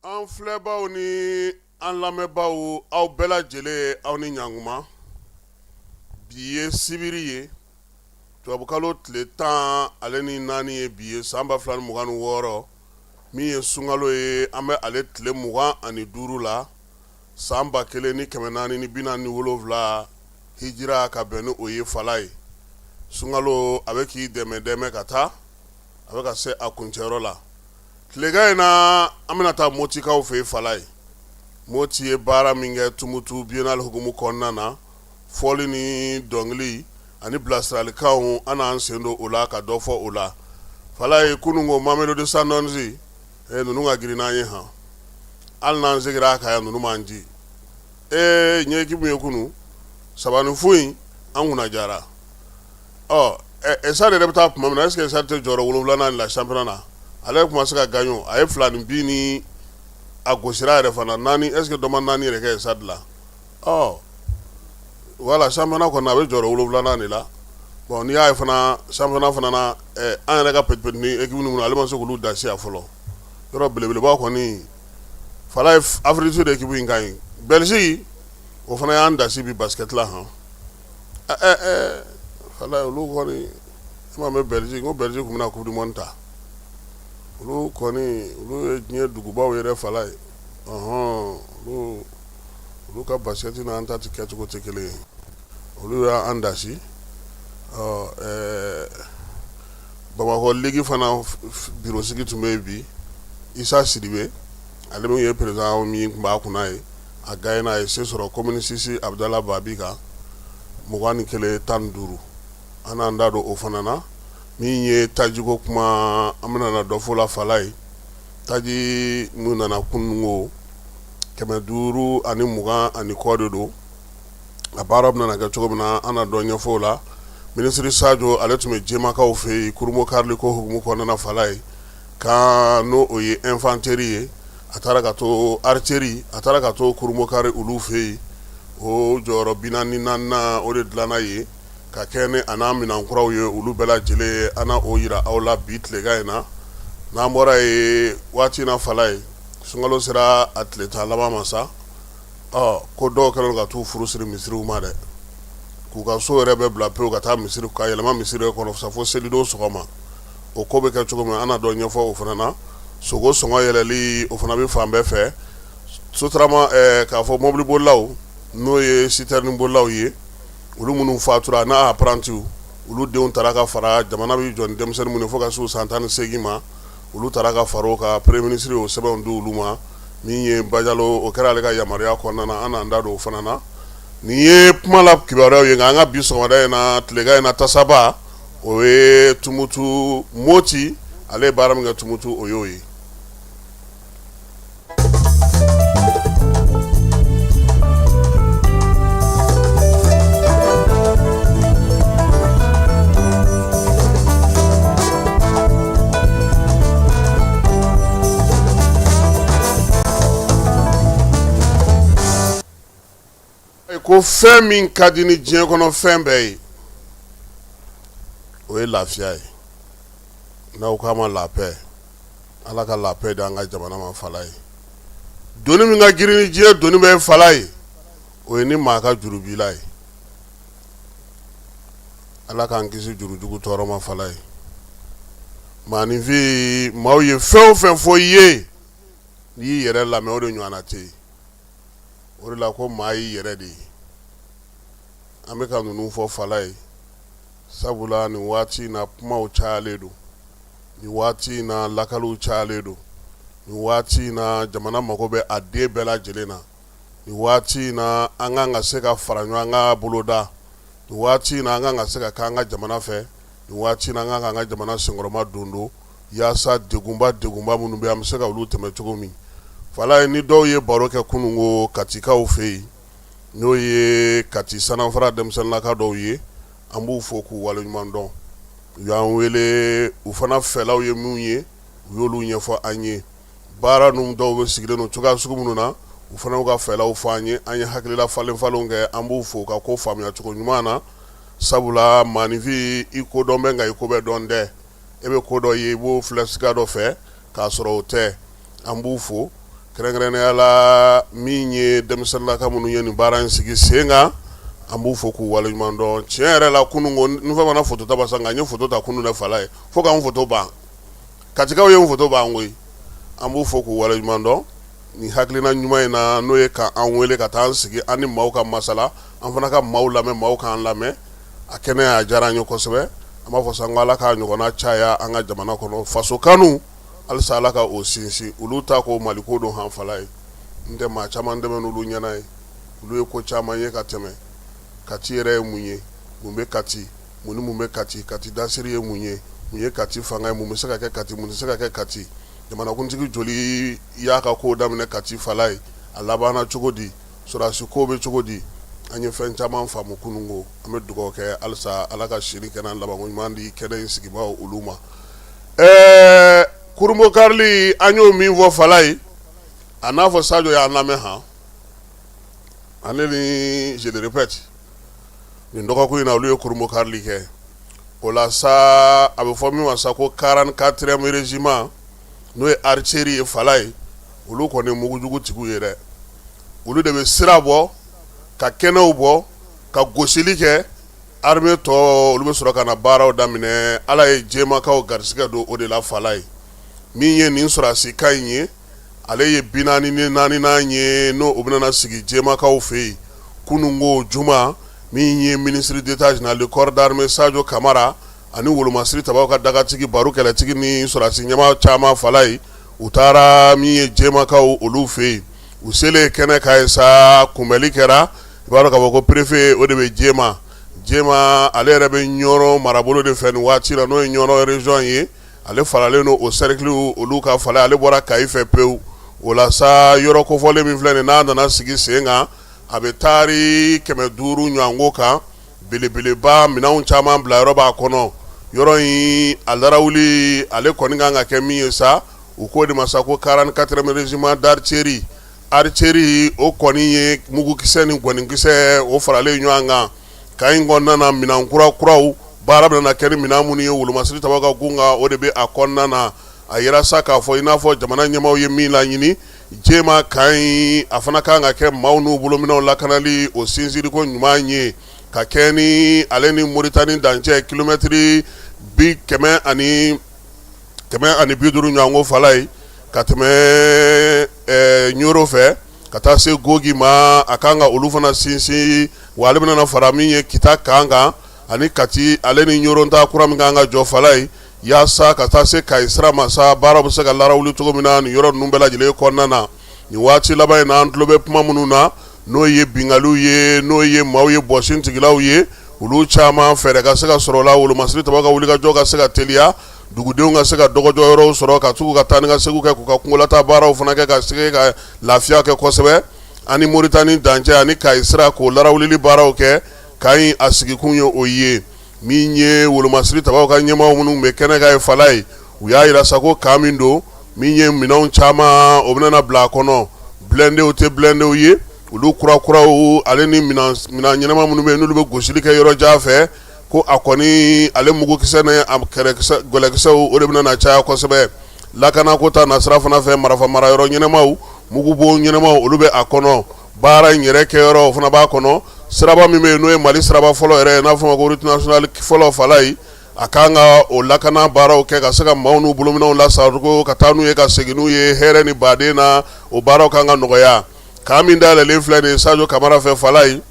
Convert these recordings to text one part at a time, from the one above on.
An filɛbaw ni an lamɛnbaw, aw bɛɛ lajɛlen, aw ni ɲankuma. Bi ye sibiri ye, tubabukalo tile 14 ye bi ye, san 2026, min ye sunkalo ye, an bɛ ale tile 25 la, san 1447 hijira, ka bɛn ni o ye fala ye. Sunkalo a bɛ k'i dɛmɛ dɛmɛ ka taa, a bɛ ka se a kuncɛyɔrɔ la. Tilegan in na, an bɛna taa Motikaw fɛ yen fala ye. Moti ye baara min kɛ Tumutu Biennale hukumu kɔnɔna na, fɔli ni dɔnkili ani bilasiralikanw, an n'an sen don o la ka dɔ fɔ o la fala ye. Kunun ko Mamelodi Sundowns, ninnu ka girin n'an ye han, hali n'an seginna a kan yan, ninnu m'an ci. Ee, n ye équipe ye kunun 3-0 in, an kunna jara. Ɔ Stade yɛrɛ bɛ taa tuma min na, est-ce que Stade tɛ jɔyɔrɔ wolonwulanan la championnat na? Ale tun ma se ka gagner, a ye 2 ni bin ni a gosira yɛrɛ fana naani. Est-ce que dɔ ma naani yɛrɛ kɛ Stade la? Ɔ voilà, championnat kɔnɔ a bɛ jɔyɔrɔ wolonwulanan de la. Bon, n'i y'a ye fana, championnat fana na, an yɛrɛ ka petit petit ni équipe minnu, ale ma se k'olu dasi a fɔlɔ. Yɔrɔ belebeleba kɔni fala ye, Afrique du Sud équipe in ka ɲi. Belgique, o fana y'an dasi bi basket la han. Fala, olu kɔni, e ma mɛn Belgique, ko Belgique tun bɛna Coupe du monde ta. Olu kɔni, olu ye diɲɛ dugubaw yɛrɛ fala ye. Ɔhɔn, olu ka basket n'an ta tɛ kɛcogo tɛ kelen ye. Olu y'an dasi. Ɔ Bamakɔ ligue fana bureau sigi tun bɛ yen bi. Isa Sidibe, ale min ye président min tun b'a kunna ye, a gagné, a ye se sɔrɔ commune six Abudala Babi kan, 21-15. An n'an da don o fana na. Min ye tajiko kuma, an bɛna na dɔ fɔ la fala ye. Taji min nana kunun ko 520 ani kɔ de don. A baara bɛna kɛ cogo min na, an na dɔ ɲɛfɔ o la. Minisiri Sajo, ale tun bɛ Jemakaw fɛ yen kurunbonkarili ko hukumu kɔnɔna fala ye, kan n'o o ye infanterie ye. A taara ka to artillerie, a taara ka to kurunbonkari olu fɛ yen. O jɔyɔrɔ 44nan, o de dilanna yen ka kɛ ni a n'a minɛn kuraw ye, olu bɛɛ lajɛlen, an na o jira aw la bi tilegan in na. N'an bɔra yen, waati na fala ye, sunkalo sera a tile 10 laban ma sa. Ɔ ko dɔw kɛlen ka t'u furu siri misiriw ma dɛ, k'u ka so yɛrɛ bɛɛ bila pewu ka taa misiri, ka yɛlɛma misiri kɔnɔ sa fo selidon sɔgɔma. O ko bɛ kɛ cogo min, an na dɔ ɲɛfɔ o fana na. Sogo sɔngɔ yɛlɛli, o fana bɛ fan bɛɛ fɛ. Sotarama, k'a fɔ mɔbilibolilaw, n'o ye citerne bolilaw ye, olu minnu fatura n'a apprentiw, olu denw taara ka fara jamana bɛ jɔ ni denmisɛnnin minnu fo ka se san 18 ma, olu taara ka fara o kan. Premier ministre y'o sɛbɛnw di olu ma. Min ye Bajalo, o kɛra ale ka yamaruya kɔnɔna na. An n'an da don o fana na. Nin ye kuma la kibaruyaw ye. Nka an ka bi sɔgɔmada in na, tilegan in na, tasaba, o ye Tumutu Moti, ale ye baara min kɛ Tumutu, o y'o ye. Ko fɛn min ka di ni diɲɛ kɔnɔ fɛn bɛɛ ye, o ye lafiya ye. N'aw k'a ma la paix, Ala ka la paix di an ka jamana ma fala ye. Doni min ka girin ni diɲɛ doni bɛɛ ye fala ye, o ye ni maa ka juru b'i la ye. Ala k'an kisi jurujugu tɔɔrɔ ma fala ye. Maaninfin, maaw ye fɛn o fɛn fɔ i ye, n'i y'i yɛrɛ lamɛn, o de ɲɔgɔnna tɛ yen. O de la ko maa y'i yɛrɛ de ye. An bɛ ka ninnu fɔ fala ye, sabula nin waati in na, kumaw cayalen don. Nin waati in na, lakaliw cayalen don. Nin waati in na, jamana mago bɛ a den bɛɛ lajɛlen na. Nin waati in na, an kan ka se ka fara ɲɔgɔn kan boloda. Nin waati in na, an kan ka se ka k'an ka jamana fɛ. Nin waati in na, an kan k'an ka jamana senkɔrɔma don don yaasa degunba degunba minnu bɛ, an bɛ se ka olu tɛmɛ cogo min fala ye. Ni dɔw ye baro kɛ kunun ko Katikaw fɛ yen, n'o ye Kati Sananfara denmisɛnninlaka dɔw ye, an b'u fo k'u waleɲuman dɔn. U y'an wele, u fana fɛlaw ye minnu ye, u y'olu ɲɛfɔ an ye. Baara ninnu dɔw bɛ sigilen don cogoya sugu minnu na, u fana y'u ka fɛlaw fɔ an ye. An ye hakilila falen falenw kɛ. An b'u fo ka ko faamuya cogo ɲuman na, sabula maaninfin, i ko dɔn bɛ, nka i ko bɛɛ dɔn tɛ. E bɛ ko dɔ ye, i b'o filɛ sira dɔ fɛ k'a sɔrɔ o tɛ. An b'u fo kɛrɛnkɛrɛnnenya la, min ye denmisɛnninlaka minnu ye nin baara in sigi sen kan, an b'u fo k'u waleɲuman dɔn. Tiɲɛ yɛrɛ la, kunun ko n fɛn mana foto ta sa, nka n ye foto ta kunun ne fala ye fo ka n foto ban. Katikaw ye n foto ban koyi. An b'u fo k'u waleɲuman dɔn nin hakilina ɲuman in na, n'o ye ka an wele ka taa an sigi an ni maaw ka masala, an fana ka maaw lamɛn, maaw k'an lamɛn. A kɛnɛ a diyara an ye kosɛbɛ. An b'a fɔ sa ko Ala k'a ɲɔgɔnna caya an ka jamana kɔnɔ. Faso kanu halisa, Ala ka o sinsin. Olu ta ko Mali ko don hanfala ye, n tɛ maa caman dɛmɛ n'olu ɲɛna ye. Olu ye ko caman ye ka tɛmɛ. Kati yɛrɛ ye mun ye? Mun bɛ Kati? Mun ni mun bɛ Kati? Kati dasiri ye mun ye? Mun ye Kati fanga ye? Mun bɛ se ka kɛ Kati? Mun tɛ se ka kɛ Kati? Jamanakuntigi joli y'a ka ko daminɛ Kati fala ye? A labanna cogo di? Sɔrɔdasi ko bɛ cogo di? An ye fɛn caman faamu kunun ko. An bɛ dugawu kɛ halisa, Ala ka si ni kɛnɛya labanko ɲuman di kɛnɛ in sigibaaw olu ma. Ɛɛ, kurunbonkarili, an y'o min fɔ fala ye, a n'a fɔ Sajo y'an lamɛn han. Ale ni, je le répète, nin dɔgɔkun in na, olu ye kurunbonkarili kɛ. O la sa, a bɛ fɔ min ma sa ko 44e régiment, n'o ye artillerie ye fala ye, olu kɔni mugujugu tigiw ye dɛ. Olu de bɛ sira bɔ ka kɛnɛw bɔ ka gosili kɛ. Armée tɔ, olu bɛ sɔrɔ ka na baaraw daminɛ. Ala ye Jemakaw garisɛgɛ don o de la fala ye. Min ye nin sɔrɔdasi camp in ye, ale ye 44nan ye, n'o o bɛna sigi Jemakaw fɛ yen kununko juma. Min ye ministre d'État général du corps d'armée Sajo Kamara ani wolomasiri tabaw ka dagatigi, baro kɛlɛtigi ni sɔrɔdasi ɲɛmaa caman fala ye, u taara min ye Jemakaw olu fɛ yen. U selen kɛnɛ kan ye sa, kunbɛnli kɛra. I b'a dɔn k'a fɔ ko préfet, o de bɛ Jema. Jema, ale yɛrɛ bɛ Ɲɔrɔ marabolo de fɛ nin waati la, n'o ye Ɲɔrɔ région ye. Ale faralen don o cercle olu ka fala. Ale bɔra Kayi fɛ pewu. O la sa, yɔrɔ kofɔlen min filɛ nin, n'a nana sigi sen kan, a bɛ taari 500 ɲɔgɔnko kan. Belebeleba, minɛnw caman bila yɔrɔ b'a kɔnɔ. Yɔrɔ in a larawuli, ale kɔni kan ka kɛ min ye sa, u k'o de ma sa ko 44e régiment d'artillerie. Artillerie, o kɔni ye mugukisɛ ni gɔnikisɛ, o faralen ɲɔgɔn kan. Camp in kɔnɔna na, minɛn kura kuraw, baara bɛna kɛ ni minɛn minnu ye wolomasiri tabaw ka gun kan, o de bɛ a kɔnɔna na. A yira sa k'a fɔ i n'a fɔ jamana ɲɛmaaw ye min laɲini, Jema camp in, a fana kan ka kɛ maaw n'u bolominɛnw lakanali o sinsinko ɲuman ye, ka kɛ ni ale ni Moritani dancɛ kilomɛtiri bi kɛmɛ ani 150 ɲɔgɔnko fala ye, ka tɛmɛ Ɲɔrɔ fɛ ka taa se Gogi ma. A kan ka olu fana sinsin wa. Ale bɛna fara min ye Kita camp kan ani Kati, ale ni Ɲɔrɔ ta kura min kan ka jɔ fala ye, yaasa ka taa se Kayi sira ma sa, baara bɛ se ka larawuli cogo min na nin yɔrɔ ninnu bɛɛ lajɛlen kɔnɔna na. Nin waati laban in na, an tulo bɛ kuma minnu na, n'o ye binkaliw ye, n'o ye maaw ye bɔsin tigilaw ye, olu caman fɛɛrɛ ka se ka sɔrɔ la, wolomasiri tabaw ka wulikajɔ ka se ka teliya, dugudenw ka se ka dɔgɔjɔ yɔrɔw sɔrɔ ka tugu ka taa ni ka segin kɛ, k'u ka kungolata baaraw fana kɛ, ka se ka lafiya kɛ kosɛbɛ. Ani Moritani dancɛ ani Kayi sira, k'o larawulili baaraw kɛ. Camp in a sigikun ye o ye. Min ye wolomasiri tabaw ka ɲɛmaaw minnu bɛ kɛnɛ kan ye fala ye, u y'a jira sa ko camp min don, min ye minɛnw caman, o bɛna bila a kɔnɔ. Blindéw tɛ blindéw ye, olu kurakuraw, ale ni minɛn ɲɛnama minnu bɛ yen, n'olu bɛ gosili kɛ yɔrɔ jan fɛ, ko a kɔni ale mugukisɛ ni a gɛlɛkisɛw, o de bɛna caya kosɛbɛ. Lakanako ta nasira fana fɛ, marifa mara yɔrɔ ɲɛnamaw, mugubon ɲɛnamaw, olu bɛ a kɔnɔ. Baara in yɛrɛ kɛyɔrɔ o fana b'a kɔnɔ. Siraba min bɛ yen, n'o ye Mali siraba fɔlɔ yɛrɛ ye, n'a fɔ ma ko route nationale fɔlɔ fala ye, a kan ka o lakana baaraw kɛ, ka se ka maaw n'u bolominɛnw lasago, ka taa n'u ye, ka segin n'u ye hɛrɛ ni baden na. O baaraw kan ka nɔgɔya. Camp min dayɛlɛlen filɛ nin ye Sajo Kamara fɛ fala ye,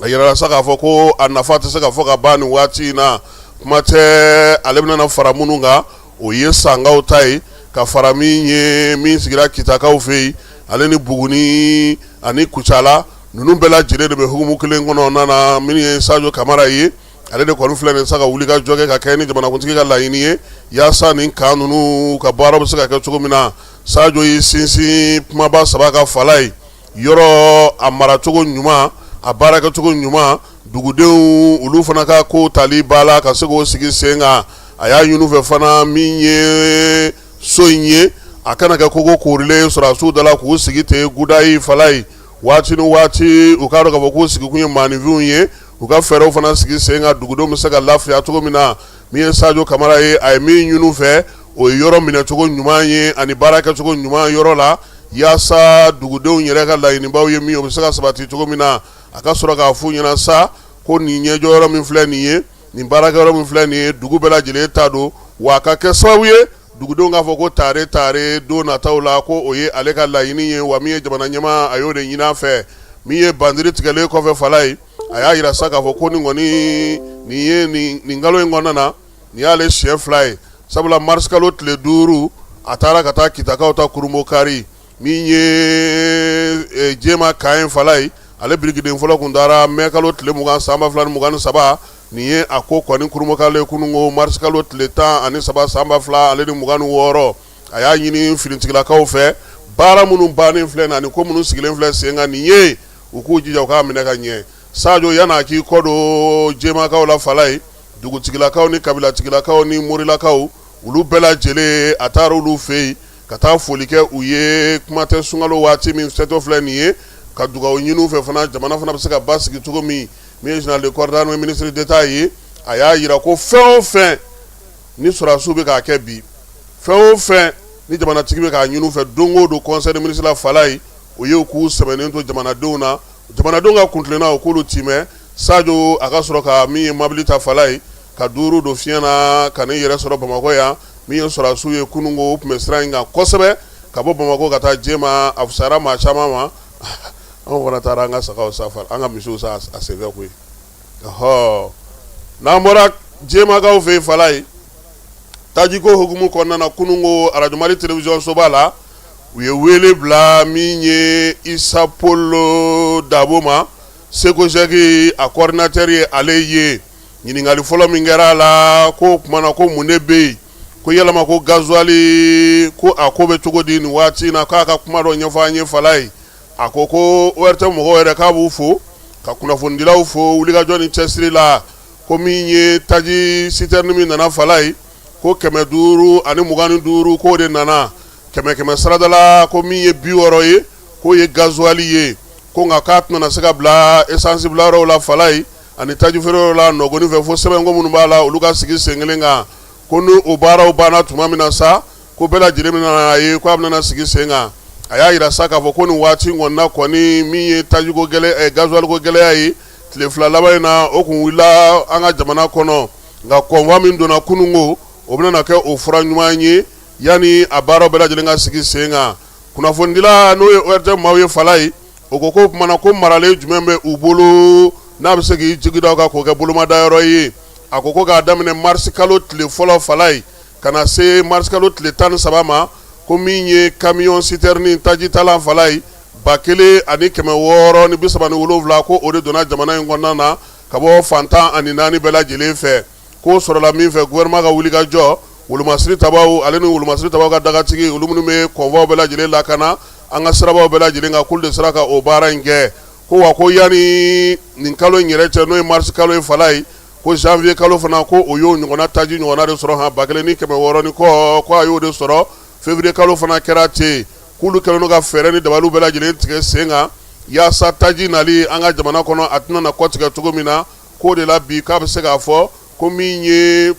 a yirala sa k'a fɔ ko a nafa tɛ se ka fɔ ka ban nin waati in na. Kuma tɛ, ale bɛna fara minnu kan, o ye Sankaw ta ye, ka fara min ye min sigira Kitakaw fɛ yen, ale ni Buguni ani Kucala, ninnu bɛɛ lajɛlen de bɛ hukumu kelen kɔnɔna na. Min ye Sajo Kamara ye, ale de kɔni filɛ nin sa ka wuli ka jɔ kɛ, ka kɛ ni jamanakuntigi ka laɲini ye, yaasa nin camp ninnu ka baara bɛ se ka kɛ cogo min na. Sajo y'i sinsin kumaba saba ka fala ye: yɔrɔ a maracogo ɲuman, a baarakɛcogo ɲuman, dugudenw olu fana ka ko tali ba la ka se k'o sigi sen kan. A y'a ɲini fɛ fana, min ye so in ye, a kana kɛ kogo koorilen sɔrɔdasiw da la k'u sigi ten gudayi fala ye waati ni waati. U k'a dɔn k'a fɔ k'u sigikun ye maaninfinw ye, u ka fɛɛrɛw fana sigi sen kan, dugudenw bɛ se ka lafiya cogo min na. Min ye Sajo Kamara ye, a ye min ɲini u fɛ, o ye yɔrɔ minɛcogo ɲuman ye ani baara kɛcogo ɲuman yɔrɔ la, yaasa dugudenw yɛrɛ ka laɲinibaw ye min ye, o bɛ se ka sabati cogo min na. A ka sɔrɔ k'a f'u ɲɛna sa ko nin ɲɛjɔ yɔrɔ min filɛ nin ye, nin baarakɛyɔrɔ min filɛ nin ye, dugu bɛɛ lajɛlen ta don, wa a ka kɛ sababu ye dugudenw k'a fɔ ko tare tare don nataw la, ko o ye ale ka laɲini ye. Wa min ye jamana ɲɛmaa, a y'o de ɲini a fɛ. Min ye bandiri tigɛlen kɔfɛ Falaye, a y'a jira sa k'a fɔ ko nin kɔni nin ye nin kalo in kɔnɔna na, nin y'ale siɲɛ 2 ye, sabula marisikalo tile 5, a taara ka taa Kitakaw ta Kurunbokari. Min ye Jema camp ye Falaye, ale birikiden fɔlɔ tun taara mɛ kalo tile 20 san 2023. Nin ye a ko kɔni Kurunbokari kununko marisikalo tile 13 san 2026. A y'a ɲini finitigilakaw fɛ, baara minnu bannen filɛ na ani ko minnu sigilen filɛ sen kan nin ye, u k'u jija u k'a minɛ ka ɲɛ. Sajo yan'a k'i kɔ don Jemakaw la Falaye, dugutigilakaw ni kabilatigilakaw ni morilakaw, olu bɛɛ lajɛlen, a taara olu fɛ yen ka taa foli kɛ u ye. Kuma tɛ sunkalo waati min setɔ filɛ nin ye, ka dugawu ɲini u fɛ fana, jamana fana bɛ se ka basigi cogo min. Min ye général de corps d'armée ministre d'État ye, a y'a jira ko fɛn o fɛn ni sɔrɔdasiw bɛ k'a kɛ bi, fɛn o fɛn ni jamanatigi bɛ k'a ɲini u fɛ don o don conseil des ministres la Falaye, o ye u k'u sɛmɛnen to jamanadenw na, jamanadenw ka kuntilenna, o k'olu timɛ. Sajo a ka sɔrɔ ka min ye mabili ta Falaye, ka duuru don fiɲɛ na ka n'i yɛrɛ sɔrɔ Bamakɔ yan. Min ye sɔrɔdasiw ye kununko, u tun bɛ sira in kan kosɛbɛ ka bɔ Bamakɔ ka taa Jema. A fisayara maa caman ma. Anw fana taara an ka sagaw san, an ka misiw san a senfɛ koyi. Ɔhɔ, n'an bɔra Jemakaw fɛ yen Falaye, tajiko hukumu kɔnɔna na, kununko arajo Mali télévision soba la, u ye wele bila min ye Isa Paul Dabo ma, SECOGEC a coordinateur ye. Ale ye ɲininkali fɔlɔ min kɛra a la, ko o tuma na ko mun de bɛ yen, ko yalama ko gasoil ko a ko bɛ cogo di nin waati in na, k'a ka kuma dɔ ɲɛfɔ an ye Falaye. A ko ko ORTM mɔgɔw yɛrɛ, k'a b'u fo ka kunnafonidilaw fo wulikajɔ ni cɛsiri la, ko min ye taji citerne min nana Falaye, ko 525, k'o de nana kɛmɛ kɛmɛ sarada la, ko min ye 60 ye, k'o ye gasoil ye, ko nka k'a tɛna se ka bila essence bilayɔrɔw la Falaye ani taji feereyɔrɔw la nɔgɔnin fɛ, fo sɛbɛnko minnu b'a la, olu ka sigi sen kelen kan, ko ni o baaraw banna tuma min na sa, ko bɛɛ lajɛlen bɛna a ye ko a bɛna sigi sen kan. A y'a jira sa k'a fɔ ko nin waati in kɔni na kɔni, min ye tajiko gɛlɛya, gasoil ko gɛlɛya ye tile 2 laban in na, o kun wulila an ka jamana kɔnɔ, nka convoi min donna kununko, o bɛna kɛ o fura ɲuman ye yanni a baaraw bɛɛ lajɛlen ka sigi sen kan. Kunnafonidila n'o ye ORTM maaw ye Falaye, o ko k'o tuma na ko maralen jumɛn bɛ u bolo n'a bɛ se k'i jigi da o kan k'o kɛ bolomadayɔrɔ ye? A ko ko k'a daminɛ marisi kalo tile fɔlɔ Falaye ka na se marisi kalo tile 13 ma, ko min ye camion citerne tajitalan Falaye 1637, ko o de donna jamana in kɔnɔna na ka bɔ fan 14 bɛɛ lajɛlen fɛ, k'o sɔrɔla min fɛ, gouvernement ka wulikajɔ, wolomasiri tabaw ale ni wolomasiri tabaw ka dagatigi, olu minnu bɛ convoi bɛɛ lajɛlen lakana an ka sirabaw bɛɛ lajɛlen kan, k'olu de sera ka o baara in kɛ. Ko wa ko yanni nin kalo in yɛrɛ cɛ, n'o ye marisi kalo ye Falaye, ko janvier kalo fana, ko o y'o ɲɔgɔnna taji ɲɔgɔnna de sɔrɔ han, 1600 ni kɔ, ko a y'o de sɔrɔ. Février kalo fana kɛra ten. K'olu kɛlen don ka fɛɛrɛ ni dabaliw bɛɛ lajɛlen tigɛ sen kan yaasa taji nali an ka jamana kɔnɔ, a tɛna na kɔtigɛ cogo min na. K'o de la bi, k'a bɛ se k'a fɔ ko min ye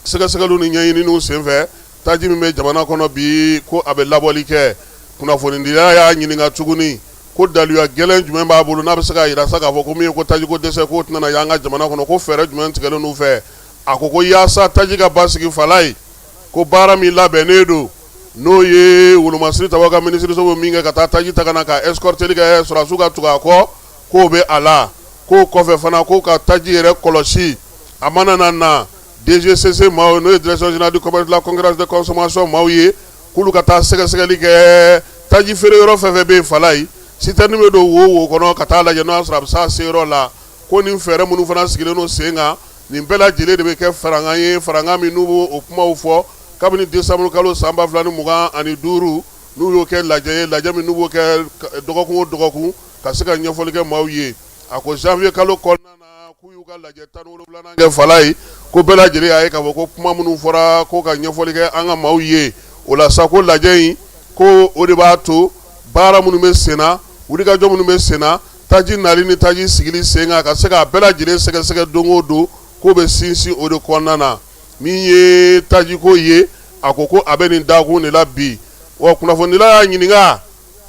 sɛgɛsɛgɛliw ni ɲɛɲininiw senfɛ, taji min bɛ jamana kɔnɔ bi, ko a bɛ labɔli kɛ. Kunnafonidila y'a ɲininka tuguni ko daluya gɛlɛn jumɛn b'a bolo n'a bɛ se k'a jira sa k'a fɔ ko min ye ko tajiko dɛsɛ k'o tɛna y'an ka jamana kɔnɔ, ko fɛɛrɛ jumɛn tigɛlen n'u fɛ? A ko ko yaasa taji ka basigi Falaye, ko baara min labɛnnen don, n'o ye wolomasiri tabaw ka minisiriso bɛ min kɛ ka taa taji ta ka na ka escorteli kɛ, sɔrɔdasiw ka tugu a kɔ, k'o bɛ a la. K'o kɔfɛ fana, k'o ka taji yɛrɛ kɔlɔsi a mana na DGCC maaw, n'o ye Direction générale du commerce de la concurrence de consommation maaw ye, k'olu ka taa sɛgɛsɛgɛli kɛ taji feere yɔrɔ fɛn fɛn bɛ yen Falaye, citerne bɛ don wo wo kɔnɔ ka taa lajɛ n'o y'a sɔrɔ a bɛ s'a seyɔrɔ la. Ko nin fɛɛrɛ minnu fana sigilen don sen kan, nin bɛɛ lajɛlen de bɛ kɛ farankan ye, farankan min n'u b'o kumaw fɔ kabini décembre kalo san 2025, n'u y'o kɛ lajɛ ye, lajɛ min n'u b'o kɛ dɔgɔkun o dɔgɔkun ka se ka ɲɛfɔli kɛ maaw ye. A ko janvier kalo kɔnɔna na, k'u y'u ka lajɛ 17nan kɛ Falaye, ko bɛɛ lajɛlen y'a ye k'a fɔ ko kuma minnu fɔra ko ka ɲɛfɔli kɛ an ka maaw ye, o la sa, ko lajɛ in, ko o de b'a to baara minnu bɛ sen na, wulikajɔ minnu bɛ sen na, taji nali ni taji sigili sen kan, ka se k'a bɛɛ lajɛlen sɛgɛsɛgɛ don o don, k'o bɛ sinsin o de kɔnɔna na. Min ye tajiko ye, a ko ko a bɛ nin dakun de la bi. Wa kunnafonidila y'a ɲininka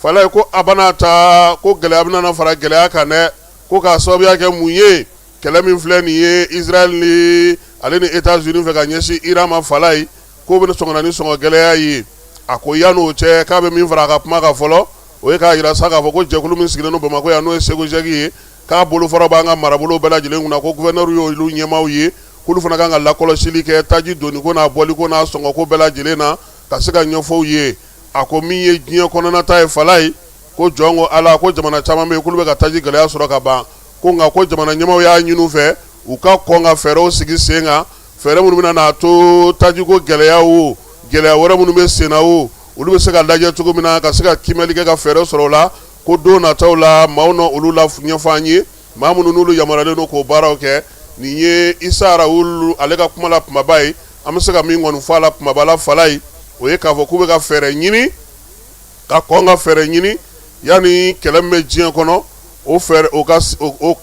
Falaye ko a bɛna ta ko gɛlɛya bɛna na fara gɛlɛya kan dɛ, ko k'a sababuya kɛ mun ye, kɛlɛ min filɛ nin ye Israël ni ale ni États-Unis fɛ ka ɲɛsin Iran ma Falaye, k'o bɛna sɔn ka na ni sɔngɔ gɛlɛya ye. A ko yan'o cɛ, k'a bɛ min fara a ka kuma kan fɔlɔ, o ye k'a jira sa k'a fɔ ko jɛkulu min sigilen don Bamakɔ yan, n'o ye SEGOJEC ye, k'a bolofara b'an ka marabolo bɛɛ lajɛlen kunna, ko gouverneur y'olu ɲɛmaaw ye, k'olu fana kan ka lakɔlɔsili kɛ taji donniko n'a bɔliko n'a sɔngɔko bɛɛ lajɛlen na, ka se ka ɲɛfɔ u ye. A ko min ye diɲɛ kɔnɔnata ye Falaye, ko jɔn ko Ala, ko jamana caman bɛ yen k'olu bɛ ka taji gɛlɛya sɔrɔ ka ban, ko nka ko jamana ɲɛmaaw y'a ɲini u fɛ u ka kɔn ka fɛɛrɛw sigi sen kan, fɛɛrɛ minnu bɛna n'a to tajiko gɛlɛya o gɛlɛya wɛrɛ minnu bɛ sen na o, olu bɛ se ka lajɛ cogo min na ka se ka kiimɛli kɛ ka fɛɛrɛ sɔrɔ o la, ko don nataw la maaw na olu la ɲɛfɔ an ye, maa minnu n'olu yamaruyalen don k'o baaraw kɛ. Nin ye Isa Rawulu ale ka kuma la kumaba ye. An bɛ se ka min kɔni fɔ a la kumaba la Falaye, o ye k'a fɔ k'u bɛ ka fɛɛrɛ ɲini, ka kɔn ka fɛɛrɛ ɲini yanni kɛlɛ min bɛ diɲɛ kɔnɔ, o fɛɛrɛ o ka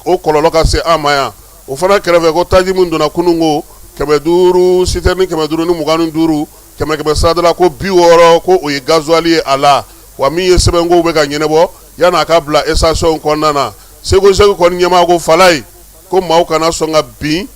o kɔlɔlɔ ka se an ma yan. O fana kɛrɛfɛ, ko taji min donna kunun ko 500, citerne 525, kɛmɛ kɛmɛ sarada la ko 60, ko o ye gasoil ye a la. Wa min ye sɛbɛnkow bɛ ka ɲɛnabɔ yanni a ka bila station kɔnɔna na. SEGOJEC kɔni ɲɛmaa ko Falaye, ko maaw kana sɔn ka bin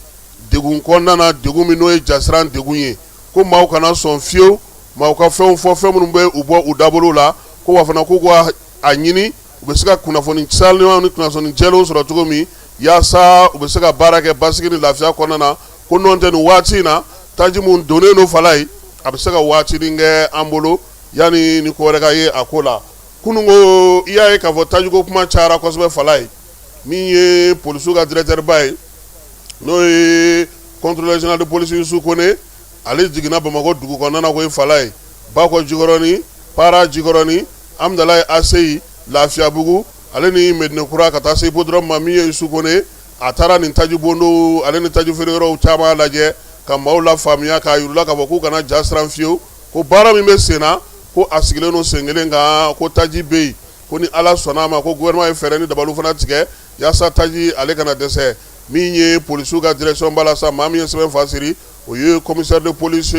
degun kɔnɔna na, degun min n'o ye jasiran degun ye, ko maaw kana sɔn fiyewu maaw ka fɛnw fɔ, fɛn minnu bɛ u bɔ u dabolo la, ko wa fana k'u ka a ɲini u bɛ se ka kunnafoni salenw ni kunnafoni jɛlenw sɔrɔ cogo min, yaasa u bɛ se ka baara kɛ basigi ni lafiya kɔnɔna na. Ko nɔ tɛ nin waati in na, taji min donnen don Falaye, a bɛ se ka waatinin kɛ an bolo yanni ni ko wɛrɛ ka ye a ko la. Kunun ko i y'a ye k'a fɔ tajiko kuma cayara kosɛbɛ Falaye. Min ye polisiw ka directeur ba ye, n'o ye contrôleur général de police Yusu Kone, ale jiginna Bamakɔ dugu kɔnɔna na koyi Falaye, Bakɔ Jikɔrɔni, Para Jikɔrɔni, Amudalayi ACI, Lafiyabugu, ale ni Medinekura, ka taa se hippodrome ma. Min ye Yusu Kone, a taara nin taji bondow ale ni taji feere yɔrɔw caman lajɛ ka maaw lafaamuya, k'a yir'u la k'a fɔ k'u kana ja siran fiyewu, ko baara min bɛ sen na, ko a sigilen don sen kelen kan, ko taji bɛ yen, ko ni Ala sɔnna a ma, ko gouvernement ye fɛɛrɛ ni dabaliw fana tigɛ yaasa taji ale kana dɛsɛ. Min ye polisiw ka direction ba la sa, maa min ye sɛbɛn fa siri, o ye commissaire de police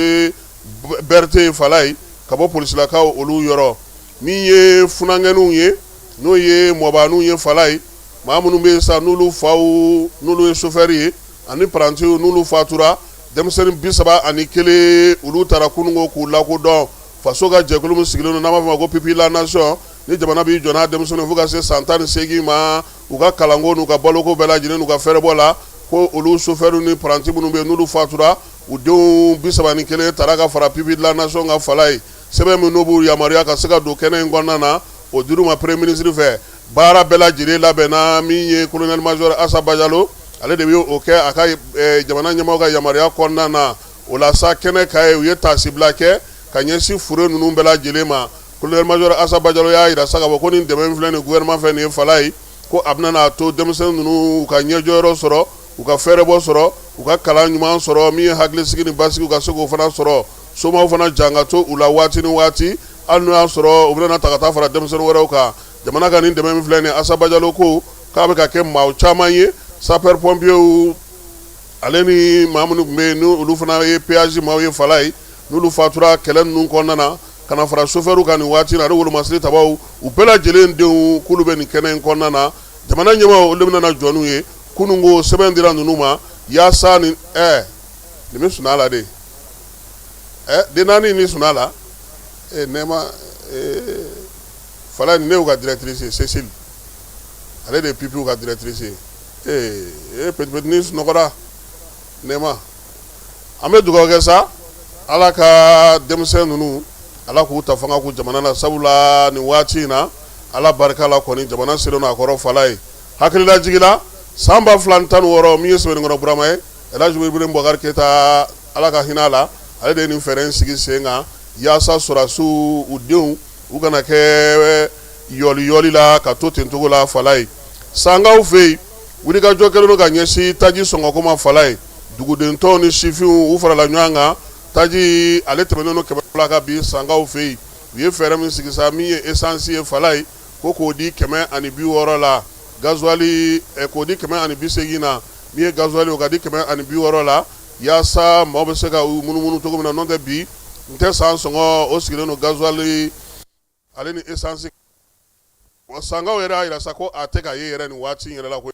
Berete Falaye, ka bɔ polisilakaw olu yɔrɔ. Min ye funankɛninw ye, n'o ye mɔbaaninw ye Falaye, maa minnu bɛ yen sa n'olu faw n'olu ye chauffeur ye ani parantiw, n'olu fatura, denmisɛnnin 31, olu taara kununko k'u lakodɔn faso ka jɛkulu min sigilen don n'an b'a fɔ ma ko Pupille la Nation, ni jamana b'i jɔ n'a denmisɛnninw fo ka se san 18 ma, u ka kalanko n'u ka baloko bɛɛ lajɛlen n'u ka fɛɛrɛbɔ la, ko olu chauffeur ni paranti minnu bɛ yen n'olu fatura, u denw 31 taara ka fara Pupille la Nation kan Falaye. Sɛbɛn min n'o b'u yamaruya ka se ka don kɛnɛ in kɔnɔna na, o dir'u ma premier ministre fɛ. Baara bɛɛ lajɛlen labɛnna. Min ye colonel major Asa Bajalo, ale de bɛ o kɛ a ka jamana ɲɛmaaw ka yamaruya kɔnɔna na. O la sa, kɛnɛ ka ye, u ye taasibila kɛ ka ɲɛsin fure ninnu bɛɛ lajɛlen ma. Colonel major Asa Bajalo y'a jira sa k'a fɔ ko nin dɛmɛ filɛ nin gouvernement fɛ nin ye Falaye, ko a bɛna n'a to denmisɛnnin ninnu u ka ɲɛjɔyɔrɔ sɔrɔ, u ka fɛɛrɛbɔ sɔrɔ, u ka kalan ɲuman sɔrɔ, min ye hakilisigi ni basigi, u ka se k'o fana sɔrɔ, somaw fana jan ka to u la waati ni waati, hali n'o y'a sɔrɔ u bɛna ta ka taa fara denmisɛnnin wɛrɛw kan. Jamana ka nin dɛmɛ min filɛ nin, Asa Bajalo ko k'a bɛ ka kɛ maa caman ye, sapeur pompier ale ni maa minnu tun bɛ yen n'olu fana ye péage maaw ye Falaye, n'olu fatura kɛlɛ ninnu kɔnɔna na, ka na fara chauffeur kan nin waati na, ani wolomasiri tabaw, u bɛɛ lajɛlen denw, k'olu bɛ nin kɛnɛ in kɔnɔna na. Jamana ɲɛmaaw olu de bɛna jɔ n'u ye. Kunun ko sɛbɛn dira ninnu ma yaasa nin nin bɛ sunaa la de, den naani ni sunaa la nɛɛma Falaye. Ne y'u ka directrice ye, Cécile, ale de ye pupillew ka directrice ye. Ee petit petit ni sunɔgɔra nɛɛma. An bɛ dugawu kɛ sa, Ala ka denmisɛn ninnu, Ala k'u ta fanga k'u jamana na, sabula nin waati in na, Ala barika la kɔni, jamana selen don a kɔrɔ Falaye. Hakililajigin san 2016, min ye Sɛbɛnnikɔrɔ Burama ye, Elhaji Ibrahim Bubakari Keyita, Ala ka hinɛ a la, ale de ye nin fɛɛrɛ in sigi sen kan yaasa sɔrɔdasiw u denw u kana kɛ yɔliyɔli la ka to ten cogo la Falaye. Sankaw fɛ yen, wulikajɔ kɛlen don ka ɲɛsin taji sɔngɔko ma Falaye. Duguden tɔw ni sifinw, u farala ɲɔgɔn kan. Taji ale tɛmɛnen don 200 kan bi Sankaw fɛ yen. U ye fɛɛrɛ min sigi sa, min ye essence ye Falaye, ko k'o di 160 la, gasoil k'o di 180 na, min ye gasoil o ka di 160 la. yaasa maaw bɛ se ka u munumunu cogo min na. N'o tɛ bi n tɛ san sɔngɔ o sigilen don gasoil ale ni essence. Wa sankaw yɛrɛ y'a jira sa ko a tɛ ka ye yɛrɛ nin waati in yɛrɛ la ko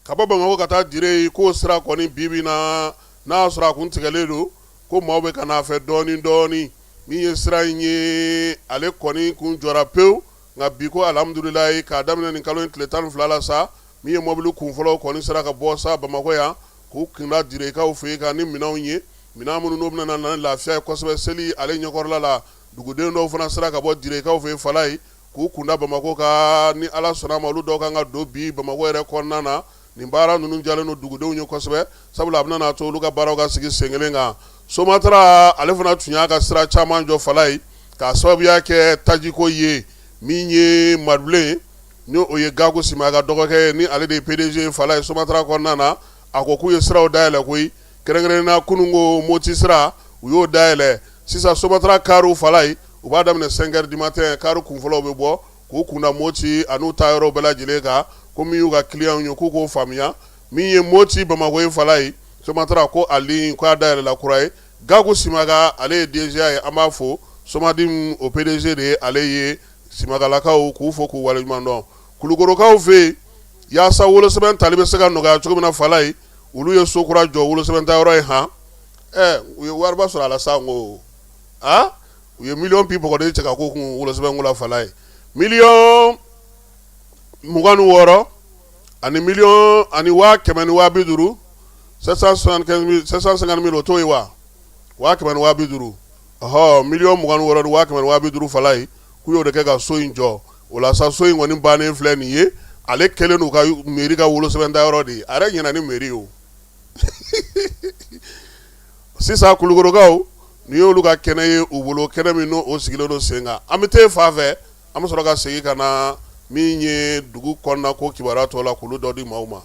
ka bɔ Bamakɔ ka taa Dire k'o sira kɔni bi bi na n'a y'a sɔrɔ a kun tigɛlen don, ko maaw bɛ ka n'a fɛ dɔɔnin dɔɔnin. Min ye sira in ye, ale kɔni kun jɔra pewu, nka bi ko alhamdulilayi, k'a daminɛ nin kalo in tile 12 la sa, min ye mɔbili kun fɔlɔw kɔni sera ka bɔ sa Bamakɔ yan k'u kunda Direkaw fɛ yen ka ni minɛnw ye, minɛn minnu n'o bɛna na ni lafiya ye kosɛbɛ seli ale ɲɛkɔrɔla la. Duguden dɔw fana sera ka bɔ Direkaw fɛ yen Falayi k'u kunda Bamakɔ kan. Ni Ala sɔnna a ma, olu dɔw kan ka don bi Bamakɔ yɛrɛ kɔnɔna na. Nin baara ninnu diyalen don dugudenw ye kosɛbɛ, sabula a bɛna n'a to olu ka baaraw ka sigi sen kelen kan. Somatra ale fana tun y'a ka sira caman jɔ Falayi k'a sababuya kɛ tajiko ye. Min ye Madulen, ni o ye Gaku Simaga dɔgɔkɛ ye, ni ale de ye PDG ye Falayi Somatra kɔnɔna na, a ko k'u ye siraw dayɛlɛ koyi, kɛrɛnkɛrɛnnenya kununko Moti sira, u y'o dayɛlɛ. Sisan Somatra kariw Falayi, u b'a daminɛ 5 heures du matin, kari kunfɔlɔw bɛ bɔ k'u kunda Moti an'u taa yɔrɔw bɛɛ lajɛlen kan. Ko min y'u ka clients ye, k'u k'o faamuya. Min ye Moti Bamakɔ ye Falayi, Somatra ko a ligne k'a dayɛlɛla kura ye. Gaku Simaga, ale ye DGA ye, an b'a fo. Somadim o PDG de ye ale ye. Simagalakaw k'u fo k'u waleɲuman dɔn. Kulukorokaw fɛ yen, yaasa wolosɛbɛn tali bɛ se ka nɔgɔya cogo min na Falayi, olu ye so kura jɔ wolosɛbɛn ta yɔrɔ ye. Han, ɛ, u ye wariba sɔrɔ a la sa. Ko aa, u ye miliyɔn bi bɔgɔden cɛ ka k'u kun wolosɛbɛnko la Falayi, miliyɔn 26 ani miliyɔn ani 100 ni 50,000, 750 000. O t'o ye wa? 100 ni 50,000, ɔhɔ, miliyɔn 26 ni 100 ni 50,000 Falayi, k'u y'o de kɛ ka so in jɔ. O la sa, so in kɔni bannen filɛ nin ye. Ale kɛlen n'u ka mairie ka wolosɛbɛn ta yɔrɔ de ye. A yɛrɛ ɲɛna ni mairie ye o. Sisan Kulukorokaw, nin y'olu ka kɛnɛ ye u bolo, kɛnɛ min n'o sigilen don sen kan. An bɛ taa fan fɛ, an bɛ sɔrɔ ka segin ka na min ye dugu kɔnɔna ko kibaruya tɔ la, k'olu dɔ di maaw ma.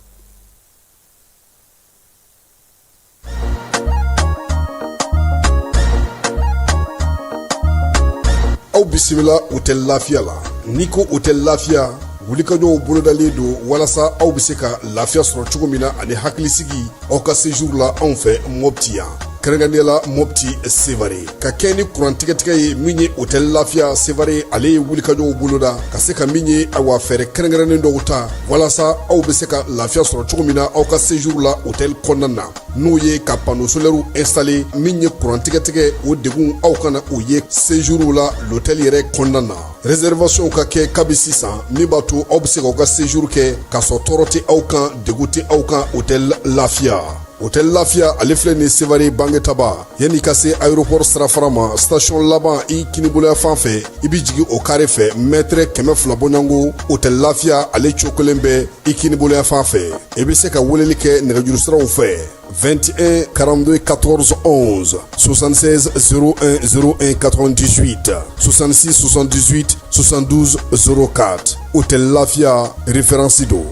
Aw bisimila Hôtel Lafiya la. N'i ko Hôtel Lafiya, wulikajɔw bolodalen don walasa aw bɛ se ka lafiya sɔrɔ cogo min na ani hakilisigi aw ka séjour la anw fɛ Mopti yan, kɛrɛnkɛrɛnnenya la Mopti Sevare. Ka kɛ ni kuran tigɛtigɛ ye, min ye Hôtel Lafiya Sevare, ale ye wulikajɔw boloda ka se ka min ye, awa, fɛɛrɛ kɛrɛnkɛrɛnnen dɔw ta walasa aw bɛ se ka lafiya sɔrɔ cogo min na aw ka séjour la hôtel kɔnɔna na, n'o ye ka panneau solaire installer. Min ye kuran tigɛtigɛ, o degun aw kana o ye séjour la l'hôtel yɛrɛ kɔnɔna na. Réservation ka kɛ kabi sisan, min b'a to aw bɛ se k'aw ka séjour kɛ k'a sɔrɔ tɔɔrɔ tɛ aw kan, degun tɛ aw kan. Hôtel Lafiya, Hôtel Lafiya, ale filɛ nin Sevare Bangetaba, yanni ka se aéroport sirafara ma, station laban i kiniboloya fan fɛ, i bɛ jigin o carré fɛ, mètre 200 bɔɲɔgɔnko, Hôtel Lafiya ale cokolen bɛ i kiniboloya fan fɛ. I bɛ se ka weleli kɛ nɛgɛjuru siraw fɛ: 21 42 14 11, 76 01 01 98, 66 78 72 04. Hôtel Lafiya, référence don.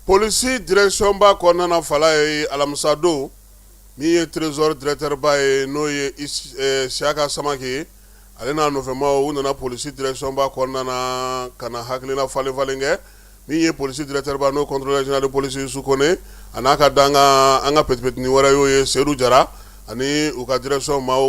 Polisi direction ba kɔnɔna na Falaye, alamisa don, min ye trésor directeur ba ye, n'o ye Siyaka Samake ye, ale n'a nɔfɛmaw, u nana polisi direction ba kɔnɔna na ka na hakilina falen falen kɛ. Min ye polisi directeur ba, n'o contrôleur général de police Yusu Kone, a n'a ka dankan, an ka petipetinin wɛrɛ y'o ye, Seyidu Jara, ani u ka direction maaw,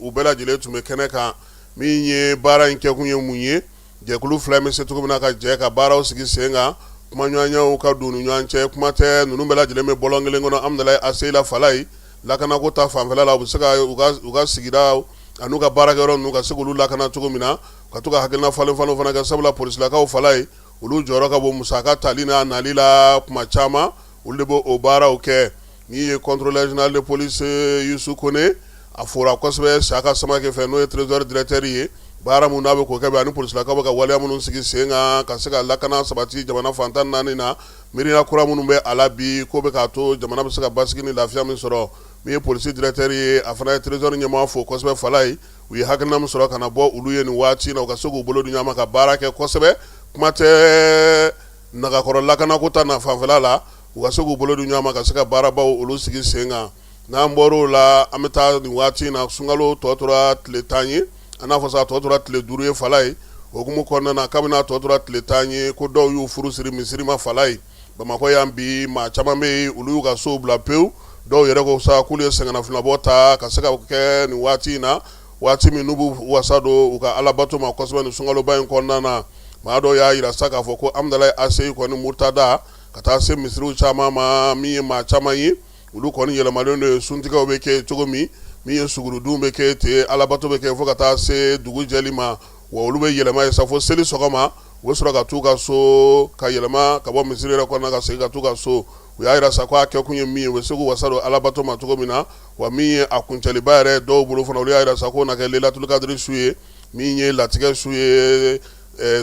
u bɛɛ lajɛlen tun bɛ kɛnɛ kan. Min ye baara in kɛkun ye mun ye? Jɛkulu fila bɛ se cogo min na ka jɛ ka baaraw sigi sen kan, kumaɲɔgɔnyaw ka don u ni ɲɔgɔn cɛ. Kuma tɛ, ninnu bɛɛ lajɛlen bɛ bɔlɔn kelen kɔnɔ Amudalayi ACI la Falaye. Lakanako ta fanfɛla la, u bɛ se ka u ka sigida an'u ka baarakɛyɔrɔ ninnu, ka se k'olu lakana cogo min na, ka to ka hakilina falen falen fana kɛ, sabula polisilakaw Falaye, olu jɔyɔrɔ ka bon musaka tali n'a nali la. Kuma caman, olu de b'o baaraw kɛ. Min ye contrôleur général de police Yusu Kone, a fora kosɛbɛ Siyaka Samake fɛ, n'o ye trésor directeur ye, baara min n'a bɛ k'o kɛ ani polisilakaw bɛ ka waleya minnu sigi sen kan ka se ka lakana sabati jamana fan 14 na. Miiriya kura minnu bɛ a la bi, ko bɛ k'a to jamana bɛ se ka basigi ni lafiya min sɔrɔ. Min ye polisi directeur ye, a fana ye trésor ɲɛmaa fo kosɛbɛ Falaye, u ye hakilina min sɔrɔ ka na bɔ olu ye nin waati na, u ka se k'u bolo di ɲɔgɔn ma ka baara kɛ kosɛbɛ. Kuma tɛ nagakɔrɔ lakanako ta na fanfɛla la, u ka se k'u bolo di ɲɔgɔn ma ka se ka baarabaw olu sigi sen kan. N'an bɔr'o la, an bɛ taa nin waati in na, sunkalo tɔ tora tile 10 ye, an n'a fɔ sa, tɔ tora tile 5 ye Falaye. O hukumu kɔnɔna na, kabini a tɔ tora tile 10 ye, ko dɔw y'u furu siri misiri ma Falaye Bamakɔ yan bi. Maa caman bɛ yen, olu y'u ka sow bila pewu. Dɔw yɛrɛ ko sa k'olu ye sɛgɛnnafiɲɛbɔ ta ka se ka kɛ nin waati in na, waati min n'u b'u wasa don u ka alabato ma kosɛbɛ nin sunkaloba in kɔnɔna na. Maa dɔw y'a jira sa k'a fɔ ko Amudalayi ACI kɔni Murtada ka taa se misiriw caman ma, min ye maa caman ye, olu kɔni yɛlɛmalen don. Suntigɛw bɛ kɛ cogo min, min ye sugurudun bɛ kɛ ten, alabato bɛ kɛ fo ka taa se dugu jɛli ma. Wa olu bɛ yɛlɛma yen sa fo seli sɔgɔma, u bɛ sɔrɔ ka t'u ka so, ka yɛlɛma ka bɔ misiri yɛrɛ kɔnɔna ka segin ka t'u ka so. U y'a jira sa ko a kɛkun ye min ye, u bɛ se k'u wasa don alabato ma cogo min na. Wa min ye a kuncɛliba yɛrɛ dɔw bolo fana, olu y'a jira sa k'o na kɛ Lelatul Kadiri su ye, min ye latigɛ su ye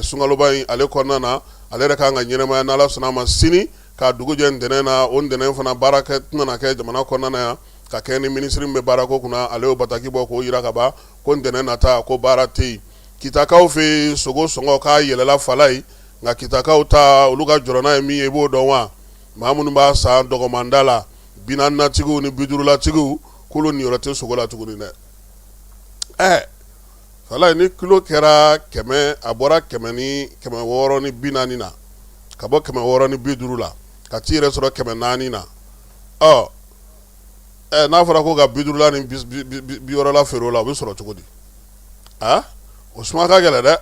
sunkaloba in ale kɔnɔna na. Ale yɛrɛ kan ka ɲɛnamaya n'Ala sɔnna a ma sini ka dugu jɛ ntɛnɛn na. O ntɛnɛn fana baara tɛna kɛ jamana kɔnɔna na yan, ka kɛ ni minisiri min bɛ baarako kunna, ale y'o bataki bɔ k'o jira ka ban ko ntɛnɛn nata ko baara tɛ yen. Kitakaw fɛ yen, sogo sɔngɔ k'a yɛlɛla Falaye. Nka kitakaw ta, olu ka jɔrɔna ye min ye, i b'o dɔn wa? Maa minnu b'a san dɔgɔmanda la, 40natigiw ni 50latigiw, k'olu niyɔrɔ tɛ sogo la tuguni dɛ. Ɛ Falaye, ni kilo kɛra 100, a bɔra kɛmɛ ni 640 na, ka bɔ 650 la ka t'i yɛrɛ sɔrɔ 400 na. Ɔ ɛ n'a fɔra ko ka 50la ni 60la feere o la, o bɛ sɔrɔ cogo di? A o suma ka gɛlɛn dɛ.